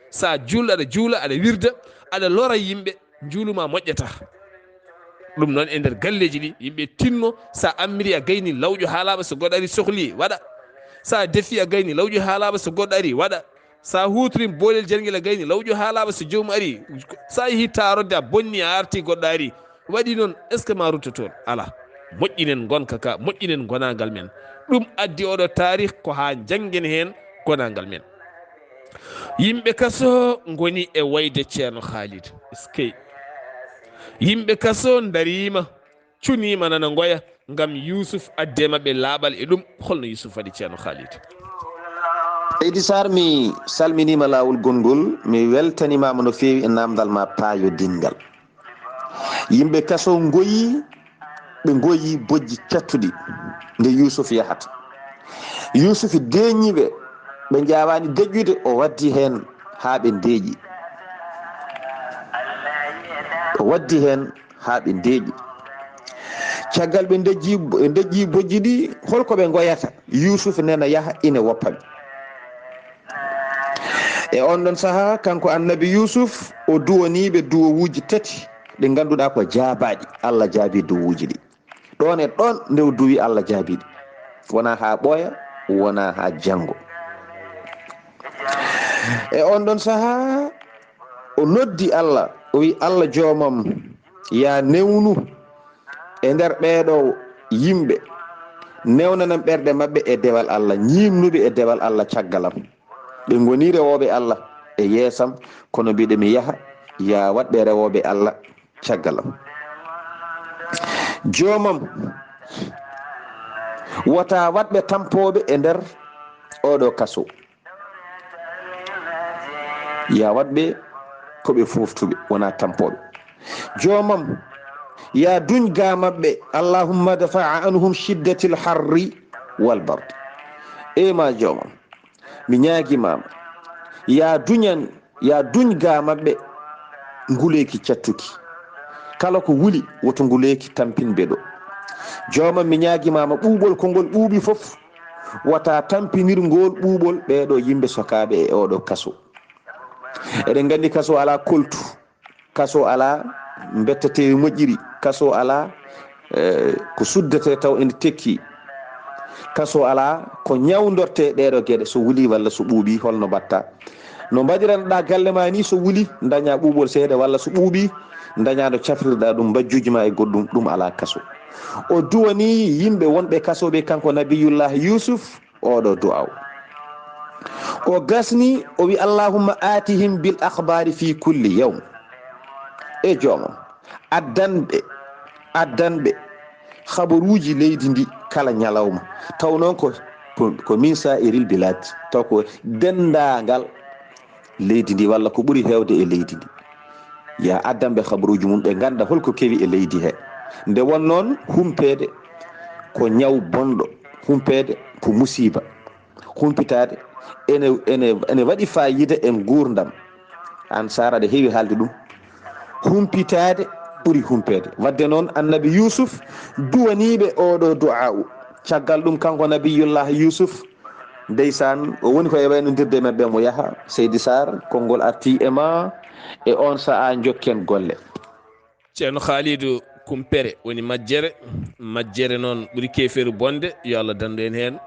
So a juulɗo, aɗa juula, aɗa wirda, aɗa lora yimɓe, njuulu ma moƴƴata. Ɗum noon e nder galleeji ɗi, yimɓe tinno, so a ammiri a gayni, lawƴu haa laaɓa, so goɗɗo ari sohli, waɗa. So a defi a gayni, lawƴu haa laaɓa, so goɗɗo ari, waɗa. So a huutorii boolel jangel a gayni, lawƴu haa laaɓa, so joomum ari. So a yehii taarodde a bonni a artii goɗɗo ari, waɗi noon, est-ce que ma rutto toon? Alaa. Moƴƴinen ngonka ka, moƴƴinen ngonaangal men. Ɗum addi oɗo taarih ko haa njanngen heen ngonaangal men. Yimɓe kaso ngoni e wayde Ceerno Khalid. Eskey. Yimɓe kaso ndariima, cuniima nana ngoya ngam Yuusuf addi e maɓɓe laaɓal e ɗum. Holno Yuusuf waɗi, Ceerno Khalid? Seydi Sarr, mi salminiima laawol gonngol, mi weltaniima ma no feewi e naamndal ma paayodinngal. Yimɓe kaso ngoyi, ɓe ngoyi bojji cattuɗi nde Yuusuf yahata. Yuusuf deeñi ɓe, ɓe njaawaani deƴƴude, o waddi heen haa ɓe ndeeƴi. O waddi heen haa ɓe ndeeƴi. Caggal ɓe ndejji, ndeƴƴi bojji ɗi, holko ɓe ngoyata? Yuusuf nena yaha ina woppa ɓe. E on ɗon sahaa, kanko Annabi Yuusuf, o duwanii ɓe duwowuuji tati ɗi ngannduɗaa ko jaabaaɗi. Alla jaabii duwowuuji ɗi. Ɗoon e ɗoon nde o duwi, Alla jaabii ɗi. Wonaa haa ɓooya, wonaa haa janngo. E on ɗon sahaa, o noddi Alla, o wi, "Alla joomam, yaa newnu e nder ɓeeɗo yimɓe, newnanam ɓerɗe maɓɓe e dewal Alla, ñiimnuɓe e dewal Alla caggal am. Ɓe ngoni rewooɓe Alla e yeesam, kono mbiɗo mi yaha, yaa waɗ ɓe rewooɓe Alla caggal am. Joomam, wota waɗ ɓe tampooɓe e nder oɗo kaso." Yaa waɗ ɓe ko ɓe fooftuɓe, wonaa tampooɓe. Joomam, yaa duñ gaa maɓɓe, "Allahumma dafa anhum shiddatil harri wal bard." Ee ma joomam, mi ñaagimaama, yaa duñan, yaa duñ gaa maɓɓe nguleeki cattuki. Kala ko wuli, woto nguleeki tampin ɓe ɗo. Joomam, mi ñaagimaama ɓuuɓol ko ngol ɓuuɓi fof, wata tampinir ngool ɓuuɓol ɓeeɗo yimɓe sokaaɓe e ooɗo kaso. Eɗen nganndi kaso alaa koltu, kaso alaa mbettateewi moƴƴiri, kaso alaa, eh, ko suddetee taw ene tekki, kaso alaa ko ñawndortee ɗeeɗo geɗe, so wuli walla so ɓuuɓi, holno mbaɗta? No mbaɗiranɗa galle ma ni, so wuli, daña ɓuuɓol seeɗa, walla so ɓuuɓi, daña no cafrirɗa ɗum, mbajjuuji ma e goɗɗum, ɗum alaa kaso. O duwani yimɓe wonɓe kaso ɓe, kanko Nabiyullah Yusuf, oɗo du'aw. O gasni, o wi, "Allahumma atihim bil akhbari fi kulli yawm." E joomam, addanɓe, addanɓe habaruuji leydi ndi kala ñalawma. Taw noon ko, ko, ko min sa'iril bilad, taw ko denndaangal leydi ndi, walla ko ɓuri heewde e leydi ndi. Ya addanɓe habaruuji mum, ɓe ngannda holko kewi e leydi he. Nde won noon, humpeede ko ñaw bonɗo, humpeede ko musiiba. Humpitaade ene, ene, ene waɗi faayiida e nguurndam. Aan Saar, aɗa heewi haalde ɗum. Humpitaade ɓuri humpeede. Wadde noon, Annabi Yuusuf duwaniiɓe oɗo du'aa'u. Caggal ɗum, kanko Nabiyullah Yuusuf, ndeysaan, o woni ko e waynondirde e maɓɓe, mo yaha. Seydi Saar, konngol artii e ma. E oon sa'a, njokken golle. Ceerno Haalidu, kumpere woni majjere. Majjere noon ɓuri keefeeru bonde, yo Allah danndu en heen.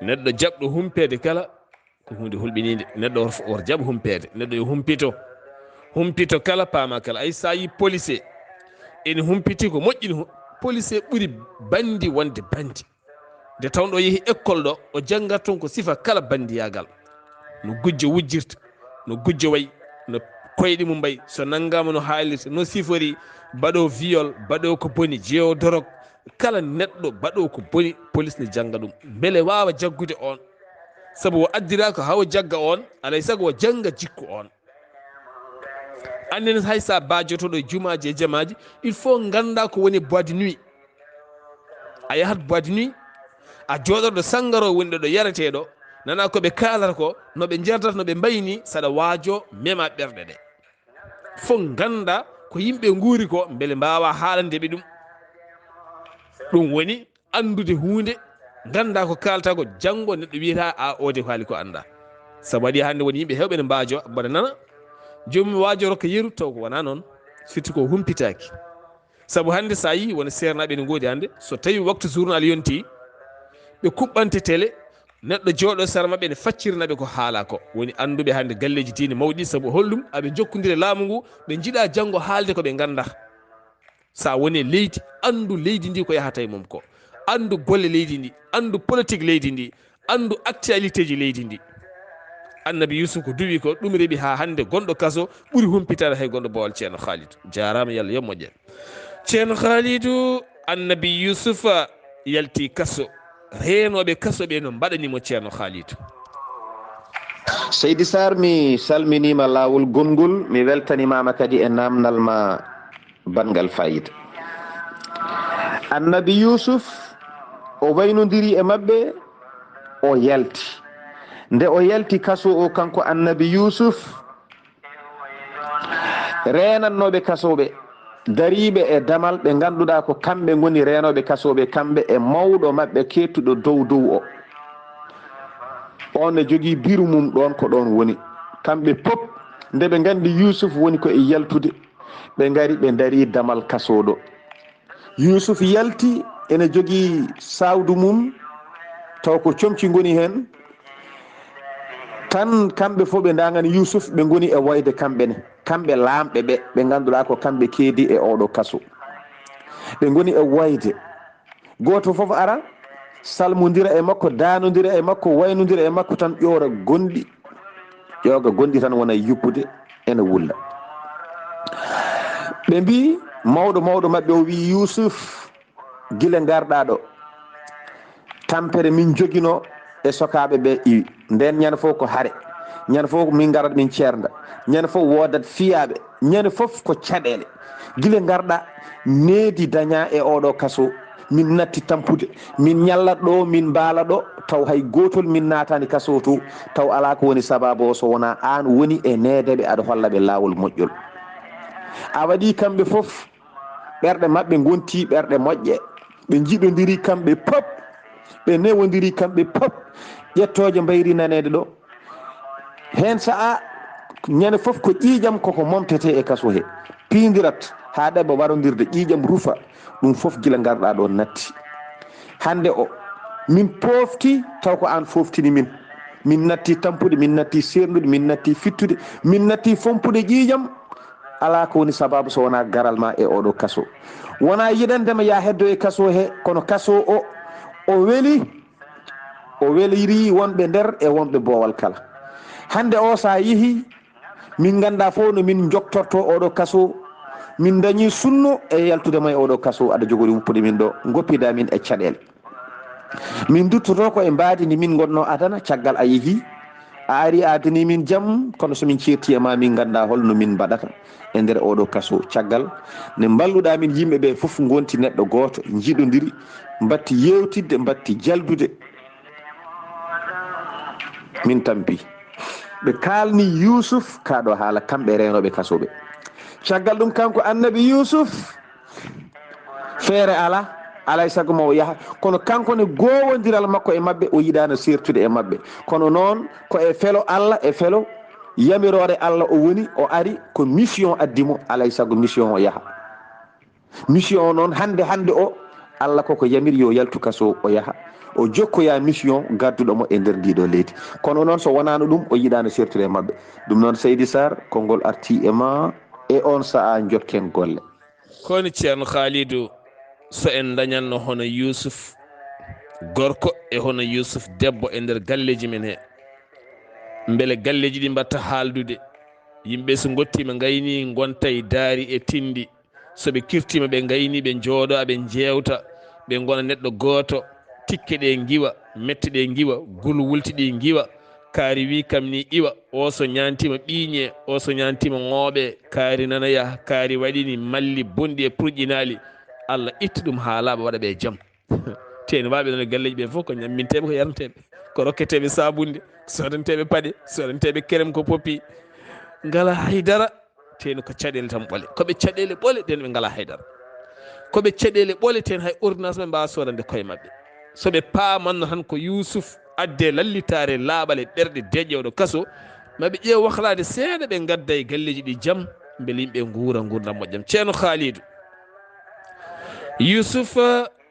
Neɗɗo jaɓɗo humpeede kala, ko huunde hulɓiniinde. Neɗɗo woto, woto jaɓ humpeede. Neɗɗo yo humpito. Humpito kala, paama kala. Ay, so a yi policier ene humpiti, ko moƴƴini hu-, policier ɓuri bandi wonde bandi. Nde tawnɗo o yehi école ɗo, o janngat toon ko sifa kala bandiyaagal. No gujjo wujjirta, no gujjo wayi, no koyɗe mum mbayi, so nanngaama no haalirta, no sifori, baɗo viol, baɗo ko boni, jeeyo dorog, kala neɗɗo baɗo ko boni, polis ne jannga ɗum. Mbele waawa jaggude oon. Sabu o addiraaka haa o jagga oon, alay sago o jannga jikku oon. Annden hay so a baajotoɗo e jumaaji e jamaaji, il faut ngannda ko woni boîte de nuit. A yahat boîte de nuit, a jooɗoɗo sangaro woni ɗo, ɗo yaretee ɗo, nana ko ɓe kaalata ko, no ɓe njarata, no ɓe mbayni, saɗa waajo mema ɓerɗe ɗe. Fof ngannda ko yimɓe nguuri ko, mbele mbaawa haalande ɓe ɗum. Ɗum woni anndude huunde, ngannda ko kaalata ko, janngo neɗɗo wiyata, "A, o de haali ko annda." Sabu waɗi hannde woni yimɓe heewɓe ne mbaajo, mbaɗa nana, joomum waajo rokka yeru, taw ko wona noon, firti ko humpitaaki. Sabu hannde so a yii wona seernaaɓe ne ngoodi hannde, so tawi waktu journal yonti, ɓe kuɓɓante télé, neɗɗo jooɗo sara maɓɓe ne faccirina ɓe ko haala ko. Woni annduɓe hannde galleeji diine mawɗi, sabu holɗum? Aɓe njokkondira laamu ngu, ɓe njiɗa janngo haalde ko ɓe ngannda. So a woni e leydi, anndu leydi ndi ko yahata e mum ko. Anndu golle leydi ndi, anndu politique leydi ndi, anndu actualité ji leydi ndi. Annabi Yusuf ko duwi ko, ɗum rewi haa hannde gonɗo kaso ɓuri humpitaade hay gonɗo Bawol, Ceerno Khalid. Jaaraama, Yalla yo moƴƴe. Ceerno Khalidu, Annabi Yusufa yalti kaso. Reenooɓe kaso ɓe no mbaɗani mo, Ceerno Khalidu. Seydi Sarr, mi salminiima laawol gonngol, mi weltanimaama kadi e naamnal ma banngal fayida. Annabi Yusuf, o waynondiri e maɓɓe, o yalti. Nde o yalti kaso o, kanko Annabi Yusuf, reenannooɓe kasooɓe, dariiɓe e damal, ɓe ngannduɗaa ko kamɓe ngoni reenooɓe kasooɓe, kamɓe e mawɗo maɓɓe keettuɗo dow dow o. On ne jogii biru mum ɗoon, ko ɗoon woni. Kamɓe pop, nde ɓe nganndi Yuusuf woni ko e yaltude, ɓe ngari, ɓe ndarii damal kasoo ɗo. Yuusuf yalti, ene jogii sawdu mum, taw ko comci ngoni heen. Tan kamɓe fof ɓe ndaangani Yuusuf, ɓe ngoni e wayde kamɓe ne. Kamɓe laamɓe ɓe, ɓe ngannduɗaa ko kamɓe keedi e ooɗo kaso. Ɓe ngoni e wayde. Gooto fof ara, salmondira e makko, daanondira e makko, waynondira e makko tan, ƴoora gonɗi. Ƴooga gonɗi tan wona yuppude, ene wulla. Ɓe mbii, mawɗo mawɗo maɓɓe o wii, "Yuusuf, gila ngarɗaa ɗo, tampere min njoginoo e sokaaɓe ɓe iwi. Ndeen ñande fof ko hare, ñande fof min ngarat min ceernda, ñande fof woodat fiyaaɓe, ñande fof ko caɗeele. Gila ngarɗaa, needi dañaa e ooɗo kaso, min natti tampude, min ñallat ɗo, min mbaala ɗo, taw hay gootol min naataani kaso to, taw alaa ko woni sabaabu o so wonaa aan woni e needeɓe, aɗa holla ɓe laawol moƴƴol." A waɗi kamɓe fof, ɓerɗe maɓɓe ngonti ɓerɗe moƴƴe, Ɓe njiɗondiri kamɓe pop, ɓe newondiri kamɓe pop. Ƴettooje mbayri naneede ɗo. Heen sa'a ñande fof ko ƴiiƴam koko momtetee e kaso he. Piindirat haa ɗaɓa warondirde ƴiiƴam rufa. Ɗum fof gila ngarɗaa ɗo natti. Hannde o, min poofti taw ko aan fooftini min. Min natti tampude, min natti seerndude, min natti fittude, min natti fompude ƴiiƴam. Alaa ko woni sabaabu so wonaa garal ma e oɗo kaso. Wonaa yiɗande ma yaa heddo e kaso he, kono kaso o, o weli, o weliri wonɓe nder e wonɓe boowal kala. Hannde o, so a yehi, min ngannda fof no min joktorto oɗo kaso. Min dañi sunno e yaltude ma e oɗo kaso, aɗa jogori wuppude min ɗo, ngoppida min e caɗeele. Min duttoto ko e mbaadi ndi min ngonno adana, caggal a yehi, a ari a adani min jam, kono so min ceerti e ma, min ngannda holno min mbaɗata e nder oɗo kaso. Caggal nde mballuɗa min, yimɓe ɓe fof ngonti neɗɗo gooto, njiɗondiri, mbatti yewtidde, mbatti jaldude. Min tampi. Ɓe kaalni Yuusuf kaa ɗo haala, kamɓe reenooɓe kaso ɓe. Caggal ɗum, kanko annabi Yuusuf, feere alaa, alaa e sago ma o yaha. Kono kanko ne, goowondiral makko e maɓɓe, o yiɗaano seertude e maɓɓe. Kono noon, ko e felo Allah, e felo yamiroore Allah o woni, o ari, ko mission addi mo, alaa e sago mission o yaha. Mission o noon, hannde, hannde o, Allah koko yamiri yo yaltu kaso, o yaha, o jokkoya mission gadduɗo mo e nder ndi ɗo leydi. Kono noon, so wonaano ɗum, o yiɗaano seertude e maɓɓe. Ɗum noon, Seydi Sarr, konngol arti e ma, e on sa'a njokken golle. Kono Ceerno Khalidou, so en ndañatno hono Yuusuf gorko e hono Yuusuf debbo e nder galleeji men he, mbele galleeji ɗi mbatta haaldude? Yimɓe so ngottiima ngayni, ngontay daari e tindi. So ɓe kirtiima, ɓe ngayni, ɓe njooɗo, ɓe njeewta, ɓe ngona neɗɗo gooto, tikke ɗe ngiwa, mette ɗe ngiwa, gulwulti ɗi ngiwa, kaari wi kam ni iwa, o so ñaantiima ɓiiñe, o so ñaantiima ŋooɓe, kaari nanoya, kaari waɗini malli bonɗi e purƴinaali. Allah itta ɗum haa laaɓa, waɗa ɓe jam. Teeni waaɓe ɗon e galleeji ɓe fof ko ñamminteeɓe, ko yarneteeɓe, ko rokketeeɓe saabunde, sodanteeɓe paɗe, sodanteeɓe kerem ko poppi. Ngala haydara, teeni ko caɗeele tan ɓole. Ko ɓe caɗeele ɓole, nden ɓe ngala haydara. Ko ɓe caɗeele ɓole, teen hay ordonnance ɓe mbaawa sodande koye maɓɓe. So ɓe paamanno tan ko Yuusuf adde lallitaare laaɓal e ɓerɗe deƴƴe oɗo kaso, ma ɓe ƴeew waklaade seeɗa, ɓe ngadda e galleeji ɗi jam, mbele yimɓe nguura nguurndam moƴƴam. Ceerno Khalidou, Yuusuf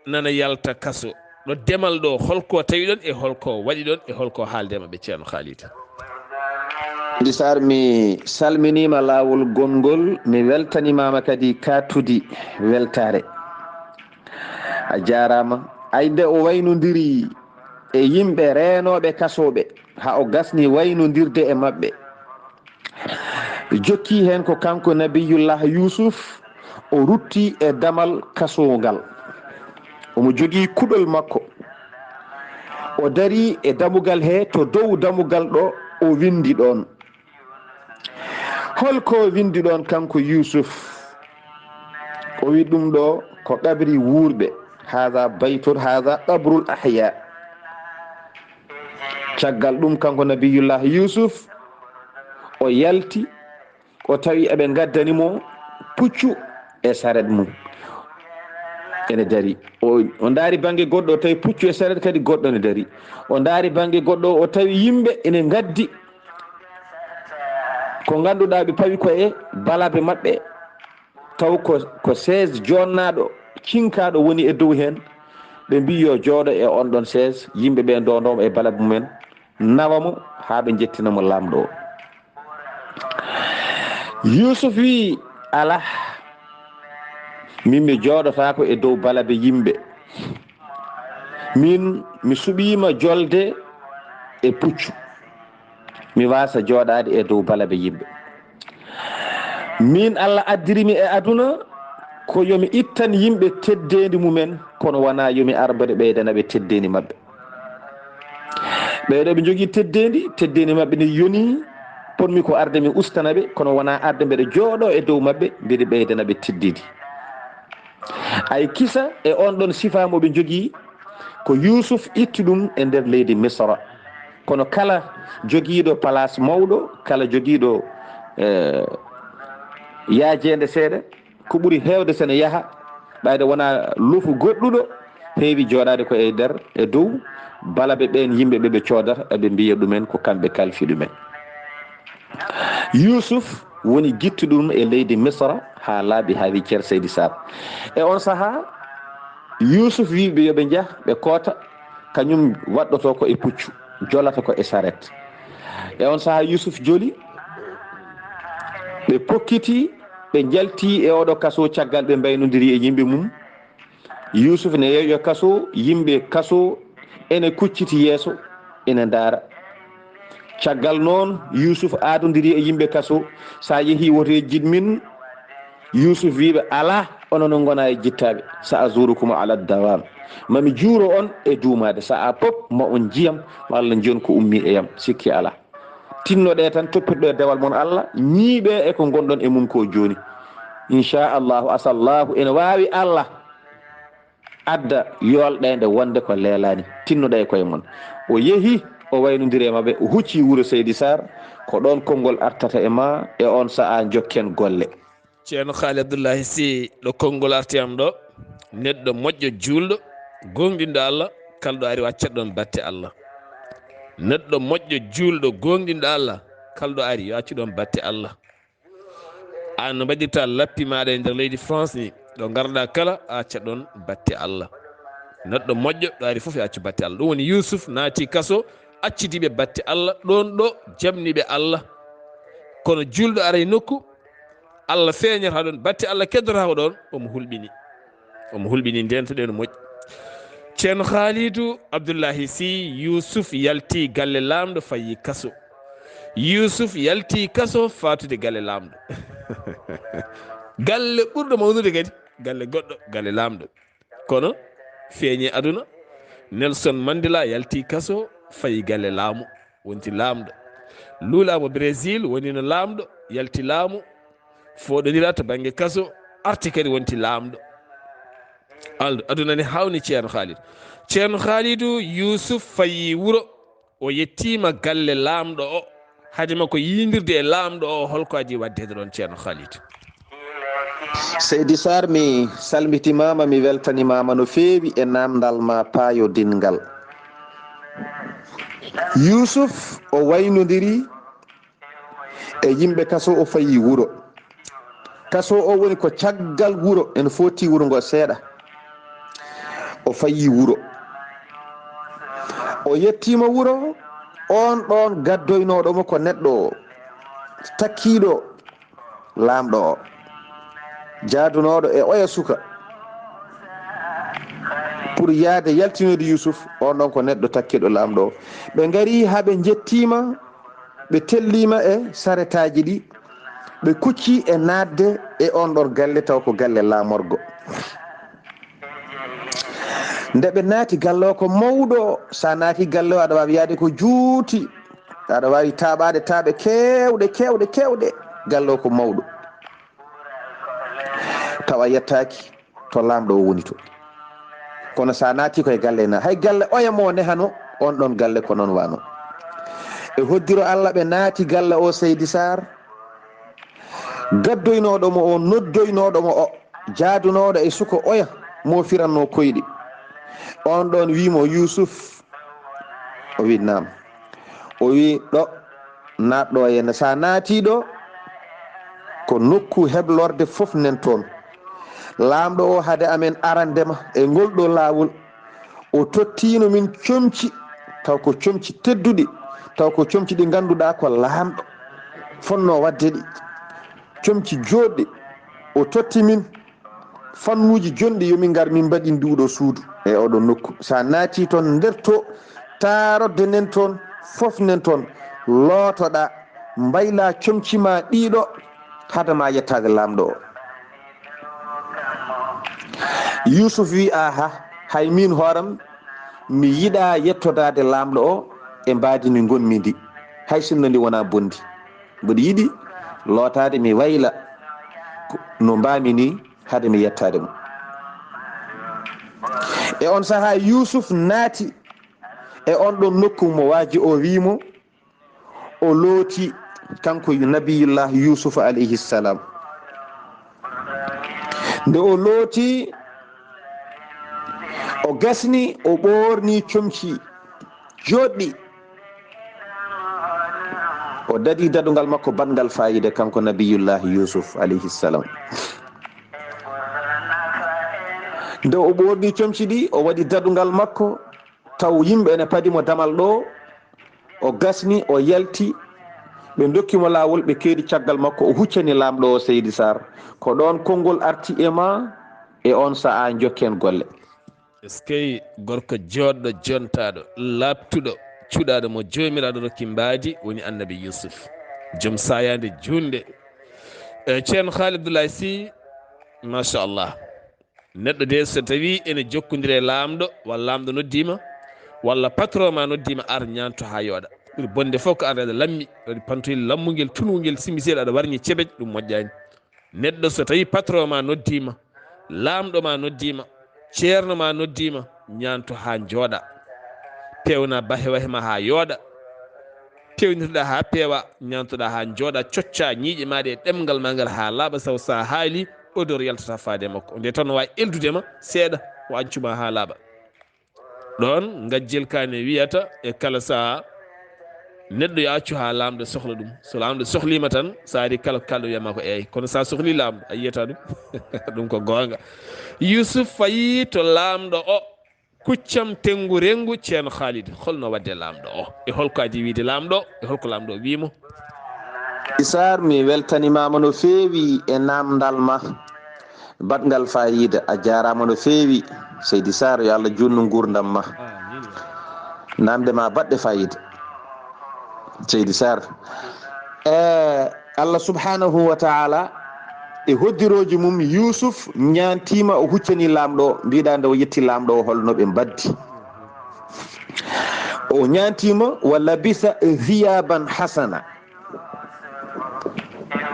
nana yalta kaso. Ɗo demal ɗo, holko tawi ɗon e holko waɗi ɗon e holko haalde maɓɓe, Ceerno Khalidou? Ndi Sarr, mi salminiima laawol gonngol, mi weltanimaama kadi kattudi weltaare. A jaaraama. Ay, nde o waynondiri e yimɓe reenooɓe kasooɓe, haa o gasni waynondirde e maɓɓe. Jokki heen ko kanko Nabiyullah Yuusuf, o rutti e damal kasoo ngal. Omo jogii kuɗol makko. O darii e dammugal he, to dow dammugal ɗo, o winndi ɗoon. Holko winndi ɗoon kanko Yuusuf? O wi ɗum ɗo ko qabri wuurɓe. Haada baytun, haada qabrul ahya. Caggal ɗum, kanko Nabiyullah Yuusuf, o yalti, o tawi eɓe ngaddani mo puccu e saret mum ene dari. O, o ndaari bannge goɗɗo, o tawi puccu e saret kadi goɗɗo ne dari. O ndaari bannge goɗɗo, o tawi yimɓe ene ngaddi ko ngannduɗaa ɓe pawi ko e balabe maɓɓe, taw ko, ko chaise joonnaaɗo, cinkaaɗo woni e dow heen. Ɓe mbii yo jooɗo e on ɗon chaise, yimɓe ɓe ndondoo mo e balabe mumen, nawa mo haa ɓe njettina mo laamɗo o. Yuusuf wii, "Alah, min mi jooɗotaako e dow balabe yimɓe. Min mi suɓiima jolde e puccu. Mi waasa jooɗaade e dow balabe yimɓe. Min, Allah addiri mi e aduna ko yo mi ittan yimɓe teddeendi mumen, kono wonaa yo mi ar mbeɗa ɓeydana ɓe teddeendi maɓɓe. Ɓeeɗo ɓe njogii teddeendi, teddeendi maɓɓe ndi yonii, potmi ko arde mi ustana ɓe, kono wonaa arde mbeɗa jooɗo e dow maɓɓe, mbeɗa ɓeydana ɓe teddeendi." Ay, kisa e on ɗon sifa mo ɓe njogii, ko Yuusuf itti ɗum e nder leydi Misra. Kono kala jogiiɗo palaas mawɗo, kala jogiiɗo, eh, yaajeende seeɗa, ko ɓuri heewde so ne yaha, ɓayde wonaa lofu goɗɗuɗo, heewi jooɗaade ko e nder, e dow balaɓe ɓeen yimɓe ɓe ɓe coodata, eɓe mbiya ɗumen ko kamɓe kalfi ɗumen. Yuusuf woni gittuɗum e leydi Misra haa laaɓi, haa wi Ceer Seydi Saar. E on sahaa, Yuusuf wi ɓe yo ɓe njah, ɓe koota, kañum waɗɗoto ko e puccu, jolata ko e saret. E on sahaa, Yuusuf joli, ɓe pokkiti, ɓe njalti e oɗo kaso caggal ɓe mbaynodiri e yimɓe mum. Yuusuf ne yeeƴa kaso, yimɓe kaso ene kucciti yeeso, ene ndaara. Caggal noon, Yuusuf aadondiri e yimɓe kaso, so a yehii woto e jiɗ min. Yuusuf wi ɓe, alaa, onon on ngonaa e jittaaɓe, sa azurukum ala dawam. Mami juuro on e duumaade, sa'a pop ma on njiyam, walla njiyon ko ummi e yam, sikki alaa. Tinnoɗee tan, toppitoɗee dewal mon Allah, ñiiɓee e ko ngonɗon e mum ko jooni. Inchallahu, asallahu, ene waawi Allah adda yoolɗeende wonde ko leelaani. Tinnoɗee e koye mon. O yehi, o waynondiri e maɓɓe, o hucci wuro Seydi Saar, ko ɗoon konngol artata e ma, e on sa'a njokken golle. Ceerno Haali Abdullahi Si, ɗo konngol arti am ɗo, neɗɗo moƴƴo juulɗo, gooŋɗinɗo Allah, kala ɗo ari o accat ɗoon batte Allah. Neɗɗo moƴƴo juulɗo, gooŋɗinɗo Allah, kala ɗo ari yo accu ɗoon batte Allah. Aan no mbaɗirta lappi maaɗa e nder leydi France ni, ɗo ngarɗa kala a accat ɗoon batte Allah. Neɗɗo moƴƴo ɗo ari fof yo accu batte Allah. Ɗum woni Yuusuf naati kaso, accidi ɓe batte Allah, ɗoon ɗo jamni ɓe Allah. Kono juulɗo ara e nokku, Allah feeñata ɗoon, batte Allah keddotako ɗoon, omo hulɓini. Omo hulɓini, ndeentoɗen moƴƴi. Ceerno Haalidu Abdullahi Si, Yuusuf yalti galle laamɗo, fayi kaso. Yuusuf yalti kaso, faatude galle laamɗo. Galle ɓurɗo mawnude kadi, galle goɗɗo, galle laamɗo. Kono feeñi aduna, Nelson Mandela yalti kaso, fayi galle laamu, wonti laamɗo. Lula mo Brésil wonino laamɗo, yalti laamu, fooɗondiraa to bannge kaso, arti kadi wonti laamɗo. Aldo, aduna ne hawni Ceerno Haalidu. Ceerno Haalidu, Yuusuf fayi wuro, o yettiima galle laamɗo o. Hade makko yiindirde e laamɗo o, holko adii waɗde ɗoon, Ceerno Haalidu? Seydi Saar, mi salmitimaama, mi weltanimaama no feewi e naamndal ma paayodinngal. Yuusuf o waynondiri e yimɓe kaso, o fayi wuro. Kaso o woni ko caggal wuro, ene foti wuro ngo seeɗa. O fayi wuro. O yettiima wuro, oon ɗoon gaddoynooɗo mo ko neɗɗo takkiiɗo laamɗo o, jaadunooɗo e oya suka pour yahde yaltinoyde Yuusuf, oon ɗoon ko neɗɗo takkiiɗo laamɗo o. Ɓe ngari haa ɓe njettiima, ɓe telliima e saretaaji ɗi, ɓe kucci e naatde e oon ɗoon galle, taw ko galle laamorgo. Nde ɓe naati galle o ko mawɗo, so a naati galle o aɗa waawi yahde ko juuti, aɗa waawi taaɓaade taaɓe keewɗe, keewɗe, keewɗe, galle o ko mawɗo. Tawa yettaaki to laamɗo o woni to. Kono so a naati koye galle na, hay galle oya mo nehano, oon ɗoon galle ko noon wano. E hoddiro Allah ɓe naati galle o Seydi Saar, gaddoynooɗo mo o, noddoynooɗo mo o, jaadunooɗo e suko oya mo firanno koyɗi. Oon ɗoon wii mo, Yuusuf, o wi, naam. O wi, ɗo naatɗo e, so a naati ɗo, ko nokku heblorde fof nen toon. Laamɗo o hade amen arande ma e ngol ɗo laawol, o tottino min comci, taw ko comci tedduɗi, taw ko comci ɗi ngannduɗaa ko laamɗo fonno waɗde ɗi. Comci jooɗɗi, o totti min fannuuji jonɗi, yo min ngar min mbaɗi nduuɗo suudu e oɗo nokku. So a naati toon nder to, taarodde nen toon, fof nen toon, lootoɗaa, mbayla comci ma ɗiɗo, hade ma yettaade laamɗo o. Yuusuf wi, aha, hay min hooram, mi yiɗa yettodaade laamɗo o e mbaadi ndi ngonmi ndi, hay sinno ndi wona bonndi. Mboɗo yiɗi lootaade, mi wayla ko, no mbaami ni, hade mi yettaade mo. E on sahaa, Yuusuf naati e on ɗon nokku mo waaji o wii mo, o looti, kanko Nabiyullah Yuusuf alayhi salam. Nde o looti, O gasni, o ɓoorni comci jooɗɗi. O dadi dadungal makko baɗngal faayiida, kanko Nabiyullaahi Yuusuf alayhi salam. Nde o ɓoorni comci ɗi, o waɗi dadungal makko, taw yimɓe ene padi mo damal ɗo, o gasni, o yalti, ɓe ndokki mo laawol, ɓe keedi caggal makko, o huccani laamɗo o, Seydi Sarr. Ko ɗoon konngol arti e ma, e oon sahaa njokken golle. Eskey, gorko jooɗɗo, jontaaɗo, laaɓtuɗo, cuɗaaɗo mo Joomiraaɗo rokki mbaadi, woni Annabi Yuusuf, joom saayaande juutnde. E Ceerno Haali Abdullaay Sih, machallah. Neɗɗo de, so tawii ene jokkondiri e laamɗo, walla laamɗo noddii ma, walla patron ma noddii ma, ar ñaanto haa yooɗa. Ɓuri bonde fof ko ar aɗa lammi, waɗi pantoyel lammungel, tunngungel, simisel, aɗa warñi cebej, ɗum moƴƴaani. Neɗɗo, so tawii patron ma noddii ma, laamɗo ma noddii ma, ceerno ma noddii ma, ñaanto haa njooɗa. Peewna bahe wahe ma haa yooɗa. Peewnitoɗaa haa peewa, ñaantoɗaa haa njooɗa, coccaa ñiiƴe maaɗa e ɗemngal ma ngal haa laaɓa, saw so a haali, odeur yaltata faade e makko. Nde tan no waawi eldude ma seeɗa, o accu ma haa laaɓa. Ɗoon ngajjel kaane wiyata e kala sahaa, neɗɗo yo accu haa laamɗo sohla ɗum. So laamɗo sohliima tan, so ari kala ko kaalɗo wiyama ko eey. Kono so a sohlii laamɗo, a yiyata ɗum. Ɗum ko goonga. Yuusuf fayi to laamɗo o, kuccam tenngu renngu, Ceerno Khalid. Holno waɗde laamɗo o? E holko adii wiyde laamɗo o? E holko laamɗo o wiyi mo? Isaar, mi weltanimaama no feewi e naamndal ma. Baɗngal faayiida, a jaaraama no feewi. Seydi Sarr, yo Allah juutnu nguurndam ma. Naamnde ma baɗɗe faayiida, Seydi Sarr. E Allah subhanahu wa ta'ala, e hoddirooji mum, Yuusuf ñaantiima, o huccani laamɗo o, mbiɗa nde o yetti laamɗo o, holno ɓe mbaddi. O ñaantiima, wa labisa thiyaban hasana.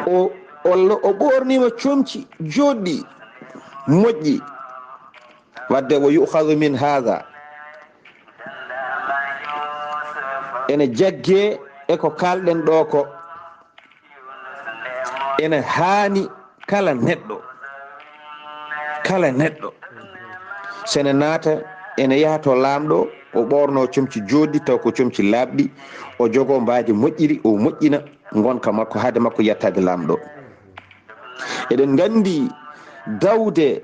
O, o, o ɓoorniima comci jooɗɗi, moƴƴi. Wadde, wa yu'khadhu min hadha. Ene jagge e ko kaalɗen ɗo ko. Ene haani kala neɗɗo, kala neɗɗo, so ene naata, ene yaha to laamɗo, o ɓoorno comci jooɗɗi, taw ko comci laaɓɗi, o jogoo mbaadi moƴƴiri, o moƴƴina ngonka makko, haade makko yettaade laamɗo. Eɗen nganndi dawde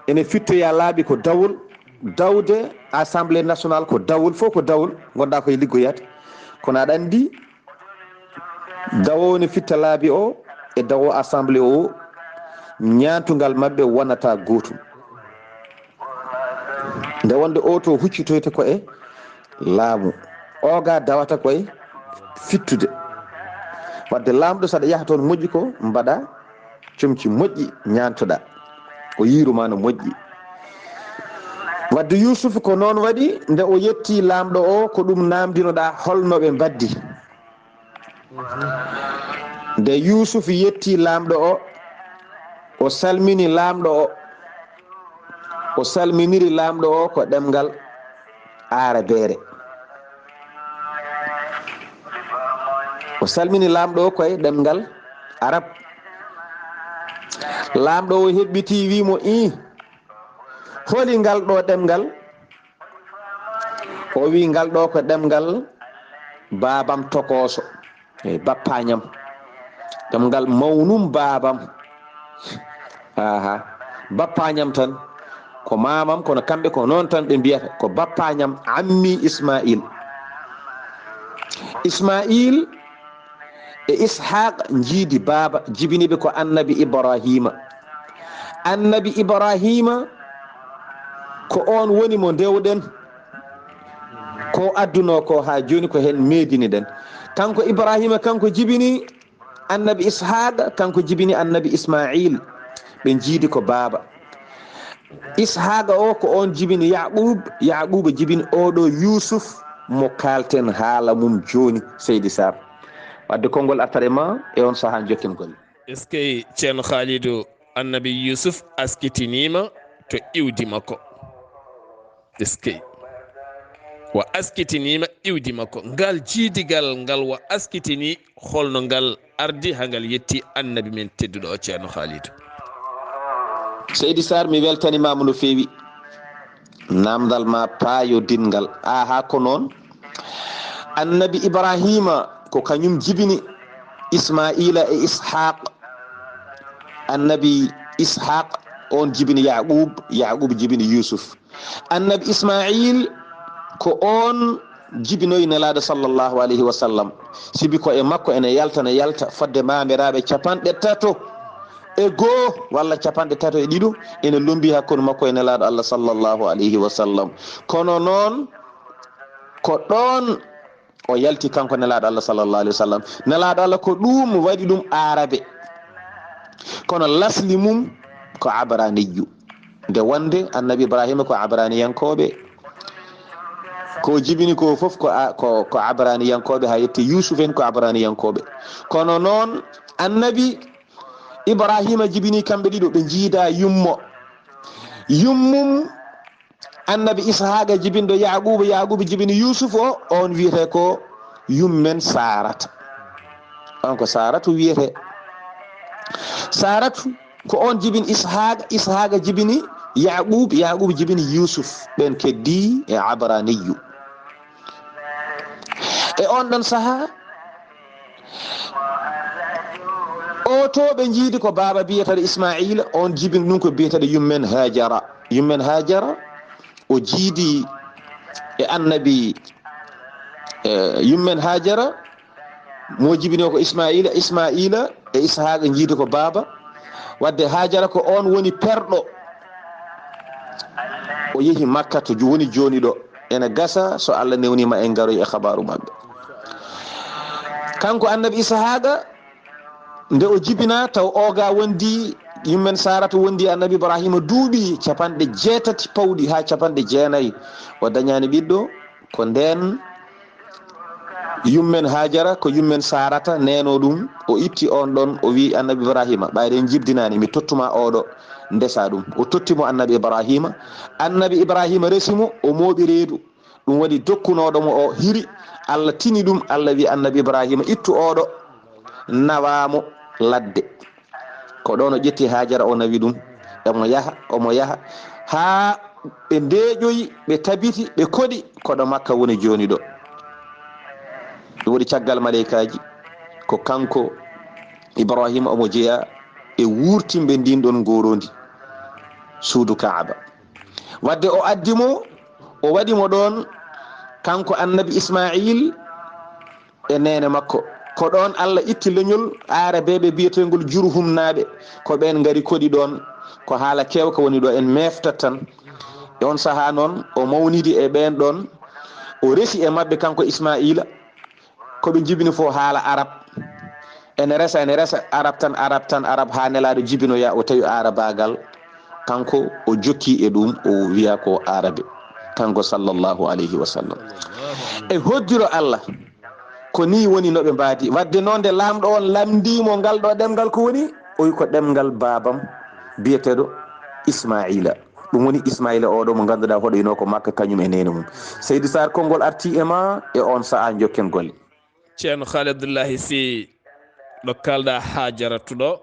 ene fittoya laabi ko dawol, dawde Assemblée nationale ko dawol, fof ko dawol, ngonɗa koye liggoyat. Kono aɗa anndi, dawo ne fitta laabi o e dawo assemblée o, ñaantungal maɓɓe wonata gootum. Nde wonde o to huccitoyta ko e laamu, o ga dawata ko e fittude. Wadde laamɗo, saɗa yaha toon moƴƴi ko mbaɗa comci moƴƴi ñaantoɗa, o yiiruma no moƴƴi. Wadde Yuusuf ko noon waɗi, nde o yetti laamɗo o, ko ɗum naamndinoɗa, holno ɓe mbaddi. Nde Yuusuf yetti laamɗo o, o salmini laamɗo o, o salminiri laamɗo o ko ɗemngal aarabeere. O salmini laamɗo o koye ɗemngal arab. Laamɗo o heɓɓiti, wi mo, ii, holi ngal ɗo ɗemngal? O wi, ngal ɗo ko ɗemngal baabam tokooso, e bappañam. Ɗemngal mawnum baabam. Aha. Bappañam tan, ko maamam, kono kamɓe ko noon tan ɓe mbiyata, ko bappañam, ammi Ismail. Ismail e Ishaq njiidi baaba, jibini ɓe ko Annabi Ibrahima. Annabi Ibrahima ko oon woni mo ndewɗen, ko adduno ko haa jooni ko heen meediniɗen. Kanko Ibrahima, kanko jibini Annabi Ishaq, kanko jibini Annabi Ismail. Ɓe njiidi ko baaba. Ishaq o ko oon jibini Yaqub, Yaqub jibini oɗo Yuusuf mo kaalten haala mum jooni, Seydi Sarr. Wadde konngol artat e ma e oon sahaa jokken golle. Eskey, Ceerno Khalidou, Annabi Yuusuf askitiniima to iwdi makko. Eskey. Wa askitiniima iwdi makko. Ngal jiidigal ngal wa askitini, holno ngal ardi haa ngal yetti Annabi men tedduɗo o, Ceerno Khalidou? Seydi Sarr, mi weltanimaama no feewi. Namdal ma paayodinngal. Aha, ko noon. Annabi Ibrahima ko kañum jibini Ismaila e Ishaq. Annabi Ishaq on jibini Yaqub, Yaqub jibini Yusuf. Annabi Ismail ko on jibinoyi Nelaaɗo sallallahu alayhi wa sallam. Sibi ko e makko ene yalta, ne yalta fodde maamiraaɓe capanɗe tato e goo walla capanɗe tato e ɗiɗo, ene lombi hakkunde makko e Nelaaɗo Allah sallallahu alayhi wa sallam. Kono noon, ko ɗoon o yalti kanko Nelaaɗo Allah sallallahu alayhi wa sallam. Nelaaɗo Allah ko ɗum waɗi ɗum Aarabe. Kono lasli mum ko Abraniyu. Nde wonde Annabi Ibrahima ko Abraniyankooɓe. Ko jibini ko fof ko a-, ko, ko Abraniyankooɓe, haa yetti Yusuf en ko Abraniyankooɓe. Kono noon Annabi Ibrahima jibini kamɓe ɗiɗo, ɓe njiida yummo. Yummum Annabi Ishaqa jibinɗo Yaquba, Yaquba jibini Yusuf o, on wiyete ko yummen Sarata. On ko Saratu wiyete. Saratu ko on jibini Ishaqa, Ishaqa jibini Yaqub, Yaqub jibini Yusuf. Ɓen keddi e Abraniyu. E on ɗon saha, o to ɓe njiidi ko baaba biyeteeɗo Ismaila, on jibini ɗum ko biyeteeɗo yummen Hajara. Yummen Hajara, o jiidi e Annabi, e yummen Hajara, mo jibini o ko Ismaila, Ismaila e Ishaqa njiidi ko baaba. Wadde Hajara ko on woni perɗo. O yehi Makka to ju-, woni jooni ɗo. Ene gasa so Allah newnima en garoy e habaru maɓɓe. Kanko Annabi Ishaqa, nde o jibina taw oga wondi, yummen Sarata wondi Annabi Ibrahima duuɓi capanɗe jeetati pawɗi haa capanɗe jeenayi. O dañani ɓiɗɗo, ko nden yummen Hajara, ko yummen Sarata neno ɗum, o itti on ɗon, o wi Annabi Ibrahima, ɓayde en jibdinani, mi tottuma oɗo, ndesa ɗum. O totti mo Annabi Ibrahima. Annabi Ibrahima resi mo, o mooɓi reedu. Ɗum waɗi dokkunooɗo mo o hiri, Allah tini ɗum, Allah wi Annabi Ibrahima, ittu oɗo, nawa mo ladde. Ko ɗon o ƴetti Hajara, o nawi ɗum. Omo yaha, omo yaha. Haa ɓe ndeeƴoyi, ɓe tabiti, ɓe koɗi, ko ɗo Makka woni jooni ɗo. Ɗum waɗi caggal maleykaaji, ko kanko Ibrahima omo jeyaa e wuurtinɓe ndin ɗon ngoroondi, suudu Kaaba. Wadde o addi mo, o waɗi mo ɗon, kanko Annabi Ismail e neene makko. Ko ɗon Allah itti leñol Aarabeeɓe biyeteengol Jurhumnaaɓe. Ko ɓeen ngari koɗi ɗon. Ko haala keewka woni ɗo, en meeftat tan. E on sahaa noon, o mawnidi e ɓeen ɗon. O resi e maɓɓe kanko Ismaila. Ko ɓe njibini fof haala Arab. Ene resa, ene resa Arab tan, Arab tan, Arab, haa Nelaaɗo jibinoya, o tawi Aarabaagal. Kanko o jokki e ɗum, o wiya ko Aarabe. Kanko sallallahu alayhi wa sallam. E hoddiro Allah, ko ni woni no ɓe mbaadi. Wadde noon, nde Laamɗo on lamndii mo ngal ɗo ɗemngal, ko woni? O wi ko ɗemngal baabam biyeteeɗo Ismaila. Ɗum woni Ismaila oɗo mo ngannduɗaa hoɗoyno ko Makka, kañum e neene mum. Seydi Sarr, konngol arti e ma e on sahaa, njokken golle. Ceerno Haali Abdullahi Sy, ɗo kalɗa Hajaratu ɗo,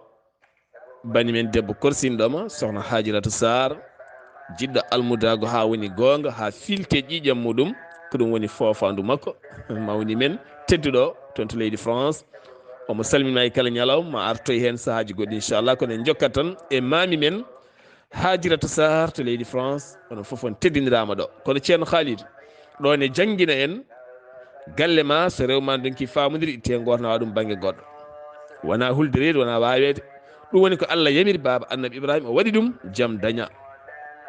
bani men debbo korsinɗo ma, sohna Hajiratu Sarr, jiɗɗo almudaago haa woni goonga, haa filte ƴiiƴam muɗum, ko ɗum woni foofaandu makko, mawni men tedduɗo toon to leydi France. Omo salminma e kala ñalawma, ma artoy heen sahaaji goɗɗi, inchallah, kono en njokkat tan e maami men, Hajiratu Sarr to leydi France, onon fof on teddiniraama ɗo. Kono Ceerno Khalid, ɗo ne janngina en galle ma, so rew ma donki faamodiri, itte gooto nawa ɗum bannge goɗɗo. Wona hulde reedu, wona waaweede. Ɗum woni ko Allah yamiri baaba Annabi Ibrahima, o waɗi ɗum, jam daña.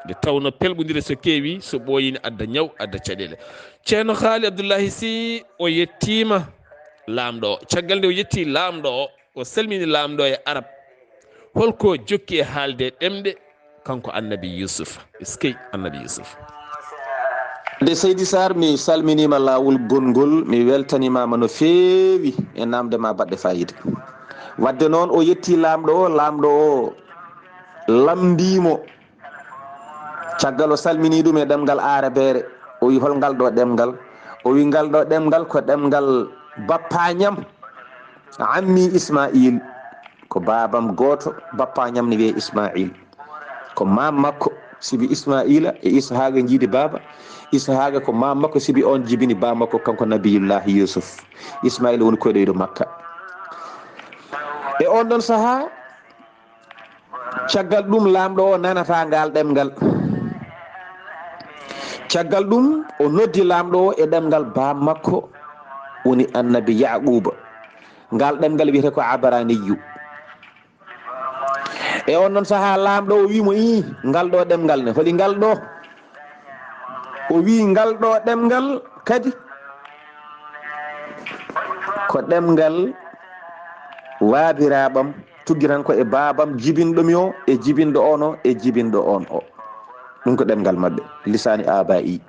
Nde tawno pelɓondire so keewi, so ɓooyini adda ñaw, adda caɗeele. Ceerno Khalid Abdullahi Sy, o yettiima Laamɗo o. Caggal nde o yetti Laamɗo o, o salmini Laamɗo e Arab. Holko jokki e haalde ɗemɗe kanko Annabi Yusuf? Eskey, Annabi Yusuf. De Seydi Sarr, mi salminiima laawol gonngol, mi weltanimaama no feewi e naamde ma baɗɗe faayiida. Wadde noon, o yetti Laamɗo o, Laamɗo o lamndii mo. Caggal o salmini ɗum e ɗemngal Aarabeere, o wi, "Hol ngal ɗo ɗemngal?" O wi, "Ngal ɗo ɗemngal ko ɗemngal bappañam, ammi Ismail." Ko baabam gooto, bappañam ne wiyee Ismail. Ko maam makko, Sibi Ismaila e Ishaqa njiidi baaba. Ishaqa ko maam makko, sibi on jibini baaba makko, kanko Nabiyullahi Yusuf. Ismaila woni koyɗoyɗo Makka. E on ɗon saha, caggal ɗum, laamɗo o nanata ngal ɗemngal. Caggal ɗum, o noddi laamɗo o e ɗemngal baam makko, woni Annabi Yaquba. Ngal ɗemngal wiyetee ko Abaraniyu. E on ɗon saha, laamɗo o wi mo, "Ii, ngal ɗo ɗemngal ne, holi ngal ɗo?" O wi, "Ngal ɗo ɗemngal kadi ko ɗemngal waabiraaɓam, tuggi tan ko e baabam jibinɗo mi o, e jibinɗo on o, e jibinɗo on o. Ɗum ko ɗemngal maɓɓe, lisaani aba'i."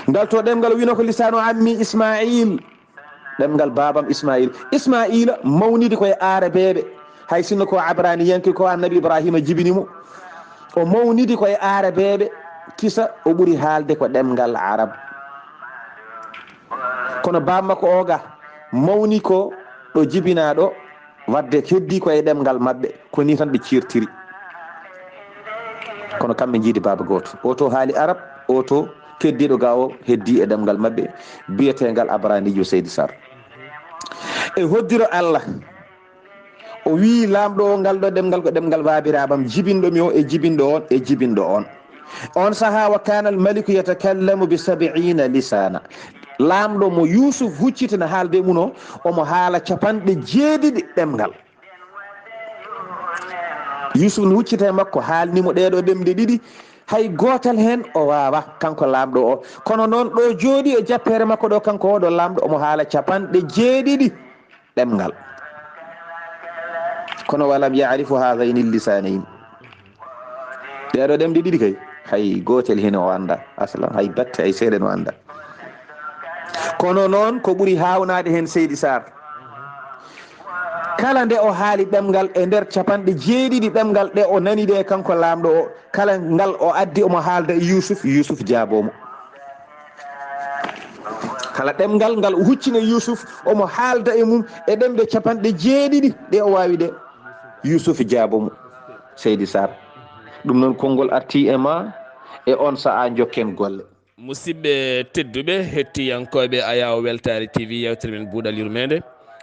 Ngal to ɗemngal wino ko lisaanu ammi Ismail, ɗemngal baabam Ismail. Ismaila mawnidi ko e Aarabeeɓe, hay sinno ko Abraniyanke, ko Annabi Ibrahima jibini mo. O mawnidi ko e Aarabeeɓe, kisa o ɓuri haalde ko ɗemngal Arab. Kono baam makko o ga mawni ko ɗo jibinaa ɗo, wadde heddii ko e ɗemngal maɓɓe, ko nii tan ɓe ciirtiri. Kono kamɓe njiidi baaba gooto. O to haali Arab, o to keddiiɗo ga o heddii e ɗemngal maɓɓe, biyeteengal Abaraniyu, Seydi Sarr. E hoddiro Allah, o wii laamɗo o, "Ngal ɗo ɗemngal ko ɗemngal baabiraaɓam, jibinɗo mi o, e jibinɗo on, e jibinɗo on." On saha, "Wa kana al maliku yatakallamu bi sab'ina lisana." Laamɗo mo Yusuf hucciti na haalde mum o, omo haala capanɗe jeeɗiɗi ɗemngal. Yusuf no huccita e makko, haalni mo ɗee ɗo ɗemɗe ɗiɗi, hay gootal heen o waawa, kanko laamɗo o. Kono noon ɗo jooɗi e jappeere makko ɗo, kanko oɗo laamɗo, omo haala capanɗe jeeɗiɗi ɗemngal. Kono walam ya'rifu haadayni lisaanayni. Ɗee ɗo ɗemɗe ɗiɗi kay, hay gootel heen o annda. Aslan, hay batte, hay seeɗa no annda. Kono noon, ko ɓuri haawnaade heen, Seydi Sarr, kala nde o haali ɗemngal e nder capanɗe jeeɗiɗi ɗemngal ɗe o nani ɗe, kanko laamɗo o, kala ngal o addi omo haalda e Yusuf, Yusuf jaaboo mo. Kala ɗemngal ngal o huccini e Yusuf, omo haalda e mum e ɗemɗe capanɗe jeeɗiɗi ɗe o waawi ɗe, Yusuf jaaboo mo, Seydi Sarr. Ɗum noon, konngol artii e ma, e on sa'a njokken golle. Musidɓe tedduɓe, hettiyankooɓe Ayaw Weltaare T V, yeewtere men Buuɗal Yurmeende.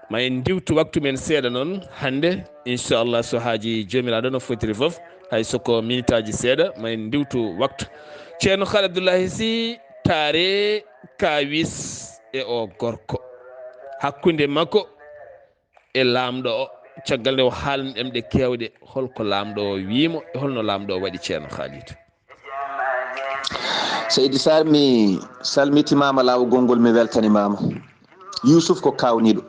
Ma en ndiwtu waktu men seeɗa noon hannde, inchallah, so haaji Joomiraaɗo no fotiri fof, hay so ko minitaaji seeɗa, ma en ndiwtu waktu. Ceerno Khaly Abdoulahi Sy, taare kaawis e o gorko. Hakkunde makko e laamɗo o, caggal nde o haalni ɗemɗe keewɗe, holko laamɗo o wii mo, e holno laamɗo o waɗi, Ceerno Khalid? Seydi Sarr, mi salmitimaama laawol gonngol, mi weltanimaama. Yusuf ko kaawniiɗo.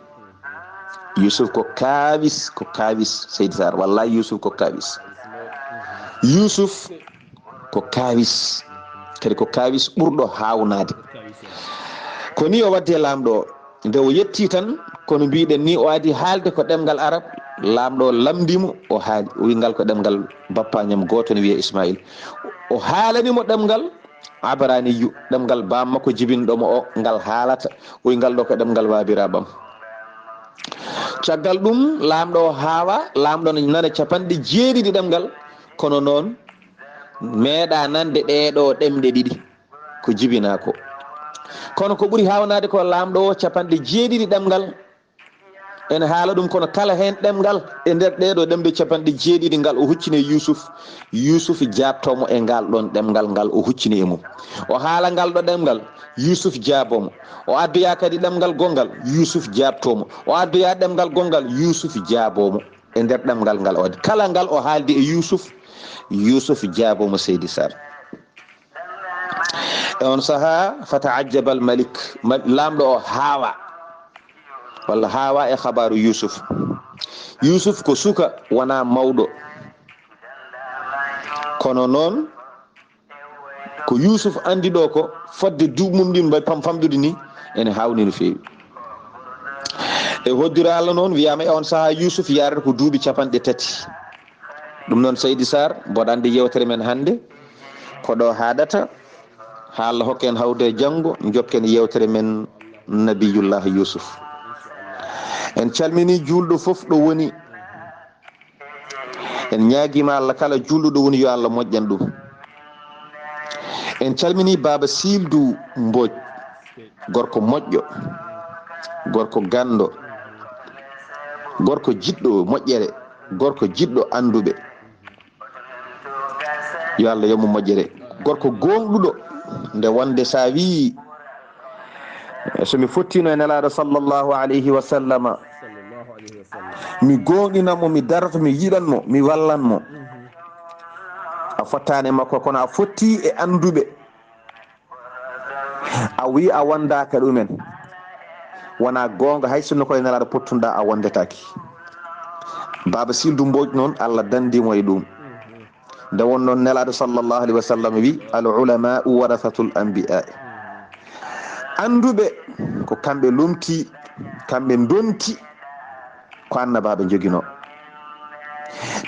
Yusuf ko kaawis, ko kaawis, Seydi Sarr. Wallahi, Yusuf ko kaawis. Yusuf ko kaawis. Kadi ko kaawis ɓurɗo haawnaade. Ko nii o waddi e laamɗo o. Nde o yettii tan, kono mbiɗen ni, o adi haalde ko ɗemngal Arab, laamɗo o lamndii mo, o haali, o wi ngal ko ɗemngal bappañam gooto ne wiyee Ismail. O haalani mo ɗemngal Abaraniyu, ɗemngal baam makko jibinɗo mo o, ngal haalata, o wi ngal ɗo ko ɗemngal baabiraaɓam. Caggal ɗum, laamɗo o haawa, laamɗo ne nana capanɗe jeeɗiɗi ɗemngal, kono noon meeɗa nande ɗee ɗo ɗemɗe ɗiɗi ko jibinaa ko. Kono ko ɓuri haawnaade ko laamɗo o capanɗe jeeɗiɗi ɗemngal. Ene haala ɗum, kono kala heen ɗemngal e nder ɗee ɗo ɗemɗe capanɗe jeeɗiɗi ngal o huccini e Yusuf, Yusuf jaabtoo mo e ngal ɗoon ɗemngal ngal o huccini e mum. O haala ngal ɗo ɗemngal, Yusuf jaaboo mo. O addoya kadi ɗemngal gonngal, Yusuf jaabtoo mo. O addoya ɗemngal gonngal, Yusuf jaaboo mo e nder ɗemngal ngal o addi. Kala ngal o haaldi e Yusuf, Yusuf jaaboo mo, Seydi Sarr. E on saha, fataajjaba al malik, ma-, laamɗo o haawa, walla haawa e khabaaru Yusuf. Yusuf ko suka, wonaa mawɗo. Kono noon, ko Yusuf anndi ɗo ko fodde duuɓi mum ɗin mbaɗi pam famɗude ni, ene haawni no feewi. E hoddiro Allah noon, wiyaama e on saha Yusuf yarata ko duuɓi capanɗe tati. Ɗum noon, Seydi Sarr, mboɗo anndi yewtere men hannde ko ɗo haaɗata. Haa Allah hokka en hawde e janngo, njokken yewtere men Nabiyullah Yusuf. En calmini juulɗo fof ɗo woni. En ñaagiima Allah, kala juulɗo woni, yo Allah moƴƴan ɗum. En calmini Baaba Siildu Mbooj, gorko moƴƴo, gorko ganndo, gorko jiɗɗo moƴƴere, gorko jiɗɗo annduɓe. Yo Allah yoɓ mo moƴƴere. Gorko gooŋɗuɗo, nde wonde so a wii, so mi fottino e Nelaaɗo sallallahu alayhi wa sallama, mi gooŋɗinan mo, mi daroto, mi yiɗan mo, mi wallan mo. A fottaani e makko, kono a fotti e annduɓe. A wii a wondaaka ɗumen. Wonaa goonga, hay sinno ko e Nelaaɗo pottunɗaa, a wondetaaki. Baaba Siildu Mbooj noon, Allah danndi mo e ɗum. Nde won noon Nelaaɗo sallallahu alayhi wa sallam wi, "Al ulama'u warathatul anbiya." Annduɓe ko kamɓe lomti, kamɓe ndonti ko annabaaɓe njoginoo.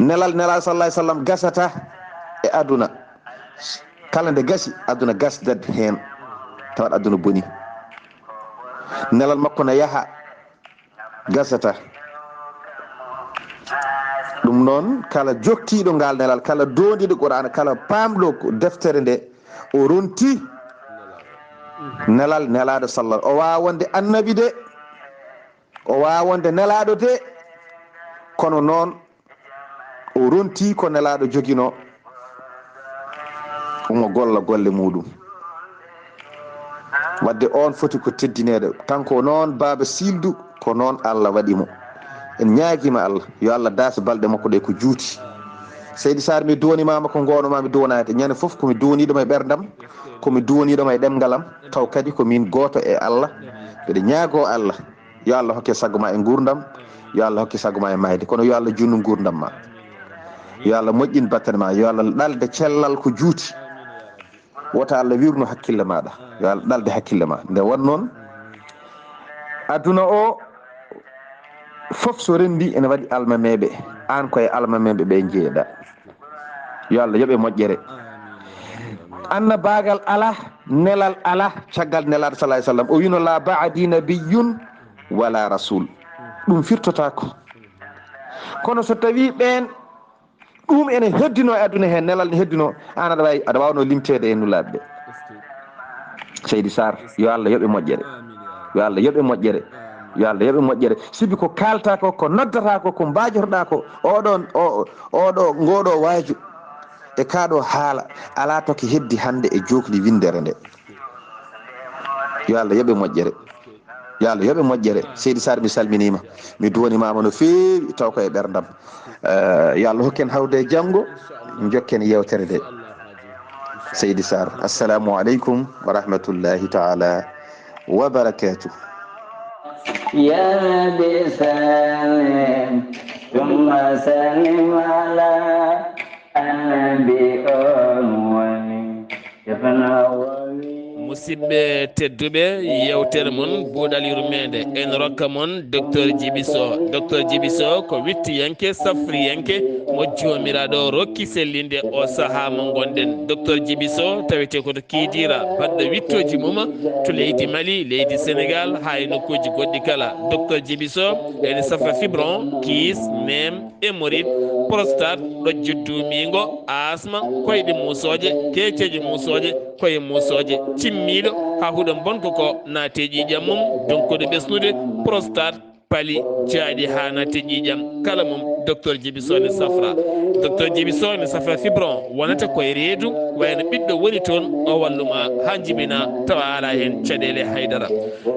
Nelal, Nelaaɗo sallallahu alayhi wa sallam gasata e aduna. Kala nde gasi, aduna gasdat heen. Tawat aduna boni. Nelal makko na yaha, gasata. Ɗum noon, kala jokkiiɗo ngal nelal, kala doondiiɗo Qur'aana, kala paamɗo ko deftere nde, o ronti nelal Nelaaɗo sallallahu. O waawaa wonde annabi de, o waawaa wonde Nelaaɗo de, kono noon o ronti ko Nelaaɗo joginoo, omo golla golle muuɗum. Wadde oon foti ko teddineede. Kanko noon, Baaba Siildu, ko noon Allah waɗi mo. En ñaagiima Allah, yo Allah daas balɗe makko ɗe ko juuti. Seydi Saar, mi duwanimaama ko ngoonoma mi duwanaade. Ñande fof ko mi duwaniiɗoma e ɓerndam, ko mi duwaniiɗoma e ɗemngalam, taw kadi ko miin gooto e Allah. Mbeɗa ñaagoo Allah, yo Allah hokke sago ma e nguurndam, yo Allah hokke sago ma e maayde, kono yo Allah junnu nguurndam ma. Yo Allah moƴƴin battane ma, yo Allah ɗalde cellal ko juuti. Wota Allah wirnu hakkille maaɗa, yo Allah ɗalde hakkille ma. Nde won noon, aduna o fof so renndi ene waɗi almameeɓe, aan ko e almameeɓe ɓe njeeɗa. Yo Allah yoɓe moƴƴere. Annabaagal alaa, nelal alaa, caggal Nelaaɗo sallallahu alayhi wa sallam. O wino, "La ba'di nabiyyun wala rasul." Ɗum firtotaako. Kono so tawii ɓeen, ɗum ene heddino e aduna heen, nelal ne heddino, aan aɗa waawi, aɗa waawnoo limteede e nulaaɓe ɓe. Seydi Saar, yo Allah yoɓe moƴƴere. Yo Allah yoɓe moƴƴere. Yo Allah yoɓe moƴƴere. Sibi ko kaaltaa ko, ko noddataa ko, ko mbaajotoɗaa ko, oɗon, o, oɗo, ngoɗo waaju e kaaɗo haala, alaa to ko heddi hannde e jookli winndere nde. Yo Allah yoɓe moƴƴere. Yo Allah yoɓe moƴƴere. Seydi Saar, mi salminiima. Mi duwanimaama no feewi, taw ko e ɓerndam. Eh, yo Allah hokken hawde e janngo, njokken yeewtere nde. Seydi Saar, assalamu aleykum wa rahmatullahi taala wa barakatuh. يا ربي سلم ثم سلم على النبي أول يفنى ولي. Musidɓe tedduɓe, yewtere mon Buuɗal Yurmeende, en rokka mon Docteur Djiby Sow. Docteur Djiby Sow ko wittiyanke, safriyanke, mo Joomiraaɗo rokki sellinde o sahaa mo ngonɗen. Docteur Djiby Sow tawete ko to Kidira, baɗɗo wittooji mum to leydi Mali, leydi Senegal, haa e nokkuuji goɗɗi kala. Docteur Djiby Sow ene safa fibron, kyste, neem, hémorroïde, prostate, ɗojju duumiingo, asma, koyɗe muusooje, keeceeje muusooje, koye muusooje, cimmiiɗo haa huɗo bonko ko naate ƴiiƴam mum, donkuɗo ɓesnude, prostate, pali, jaaɗi haa naate ƴiiƴam, kala mum Docteur Djiby Sow ne safra. Docteur Djiby Sow ne safra fibron, wonata koye reedu, wayno ɓiɗɗo woni toon, o walluma haa jibina, tawa alaa heen caɗeele haydara.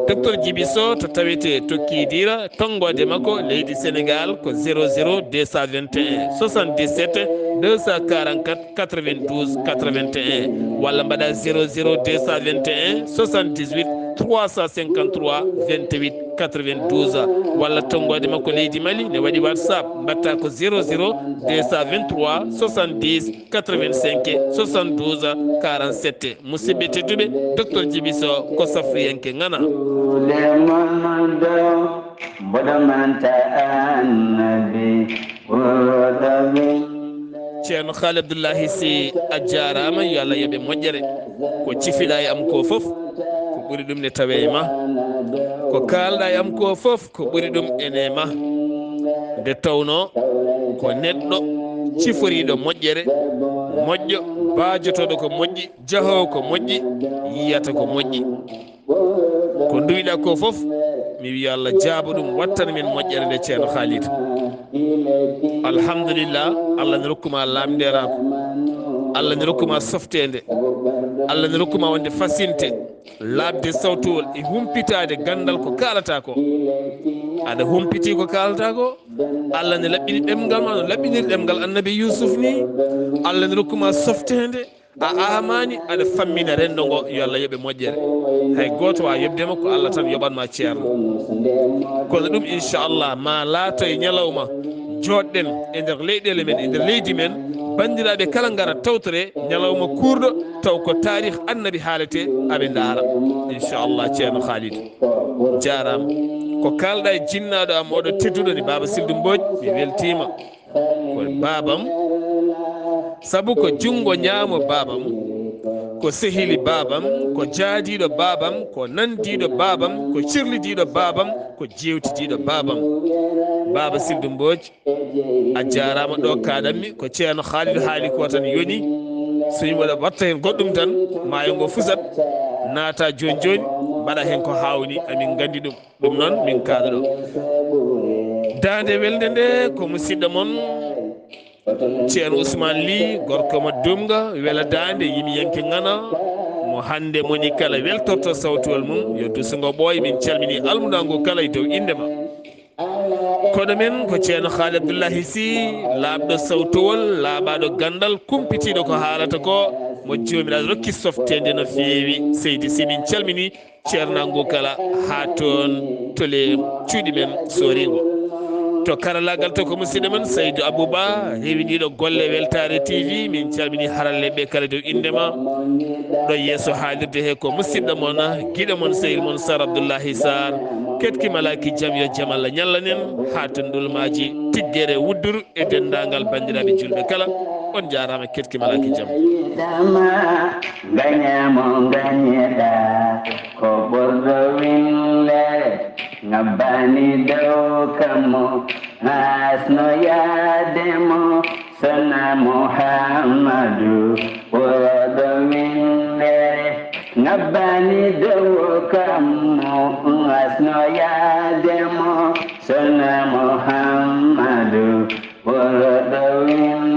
Docteur Djiby Sow to tawete to Kidira, tonngoode makko leydi Senegal ko zéro zéro deux cent vingt et un soixante-dix-sept deux cent quarante-quatre quatre-vingt-douze quatre-vingt-un, walla mbaɗa zéro zéro deux cent vingt et un soixante-dix-huit trois cent cinquante-trois vingt-huit quatre-vingt-douze, walla tonngoode makko leydi Mali ne waɗi WhatsApp, mbaɗta ko zéro zéro deux cent vingt-trois soixante-dix quatre-vingt-cinq soixante-douze quarante-sept. Musidɓe tedduɓe, Docteur Djiby Sow ko safriyanke ŋana. Ɗe mon ɗo, mboɗo manta annabi, ɓurɗo min. Ceerno Haali Abdullahi Si, a jaaraama, yo Allah yoɓe moƴƴere. Ko cifiɗa e am ko fof, ko ɓuri ɗum ne tawe e ma. Ko kaalɗa e am ko fof, ko ɓuri ɗum ene ma. Nde tawnoo ko neɗɗo ciforiiɗo moƴƴere, moƴƴo, baajotooɗo ko moƴƴi, jahoowo ko moƴƴi, yiyata ko moƴƴi. Ko nduwiɗa ko fof, mi wiya Allah jaabo ɗum, wattana min moƴƴere nde, Ceerno Khalid. Alhamdulillah, Allah ne rokkuma laamndeeraako. Allah ne rokkuma softeende. Allah ne rokkuma wonde fasinte, laaɓde sawtuwol e humpitaade ganndal ko kaalata ko. Aɗa humpiti ko kaalata ko. Allah ne laɓɓini ɗemngal ma, no laɓɓiniri ɗemngal Annabi Yusuf ni. Allah ne rokkuma softeende. A aamaani, aɗa fammina renndo ngo, yo Allah yoɓe moƴƴere. Hay gooto waawa yoɓde ma, ko Allah tan yoɓan ma, Ceerno. Kono ɗum, inchallah, ma laato e ñalawma jooɗɗen e nder leyɗeele men, e nder leydi men, banndiraaɓe kala ngara tawtore ñalawma kuurɗo, taw ko taarih Annabi haalete, aɓe ndaara. Inchallah, Ceerno Khalid. Jaaraama. Ko kaalɗa e jinnaaɗo am oɗo tedduɗo ni, Baaba Sildu Mbooj, mi weltiima. Ko baabam, sabu ko junngo ñaamo baabam, ko sehili baabam, ko jaadiiɗo baabam, ko nandiiɗo baabam, ko cirlidiiɗo baabam, ko jeewtidiiɗo baabam. Baaba Sildu Mbooj, a jaaraama ɗo kaaɗammi, ko Ceerno Khalid haali ko tan yoni. So yimɓe waɗa watta heen goɗɗum tan, maayo ngo fusat, naata jooni jooni, mbaɗa heen ko haawni, amin nganndi ɗum. Ɗum noon min kaala ɗo. Daande welnde nde ko musidɗo mon Ceerno Ousmane Ly, gorko mo Dumga, wela daande yimiyanke ŋana, mo hannde moni kala weltorto sawtuwol mum, yo duso ngo ɓooy. Min calmini almudangu kala e dow innde ma. Koɗo men ko Ceerno Khalid Abdoullahi Sy, laaɓɗo sawtuwol, laaɓaaɗo ganndal, kumpitiiɗo ko haalata ko, mo Joomiraaɗo rokki softeende no feewi. Seydi Sy, min calmini ceernangu kala haa toon to le cuuɗi men sooriingo. To karalaagal to ko musidɗo men Saydou Abouba, rewiniiɗo golle Weltaare T V, min calmini haralleeɓe kala dow innde ma. Ɗo yeeso haalirde he ko musidɗo mon, giɗo mon, sehil mon Sar Abdoullahi Sar. Ketki malaaki jam, yo jam Allah ñallanen haa to ndulmaaji tiggere wudduru e denndaangal banndiraaɓe julɓe kala. On jaaraama, ketki malaaki jam. Dama gañamo gañeɗa ko ɓurɗo winndere, ngabbani dow kammo, hasno yaade mo, sona Muhammadu ɓurɗo winndere, ngabbani dow kammo, hasno yaade mo, sona Muhammadu ɓurɗo winndere.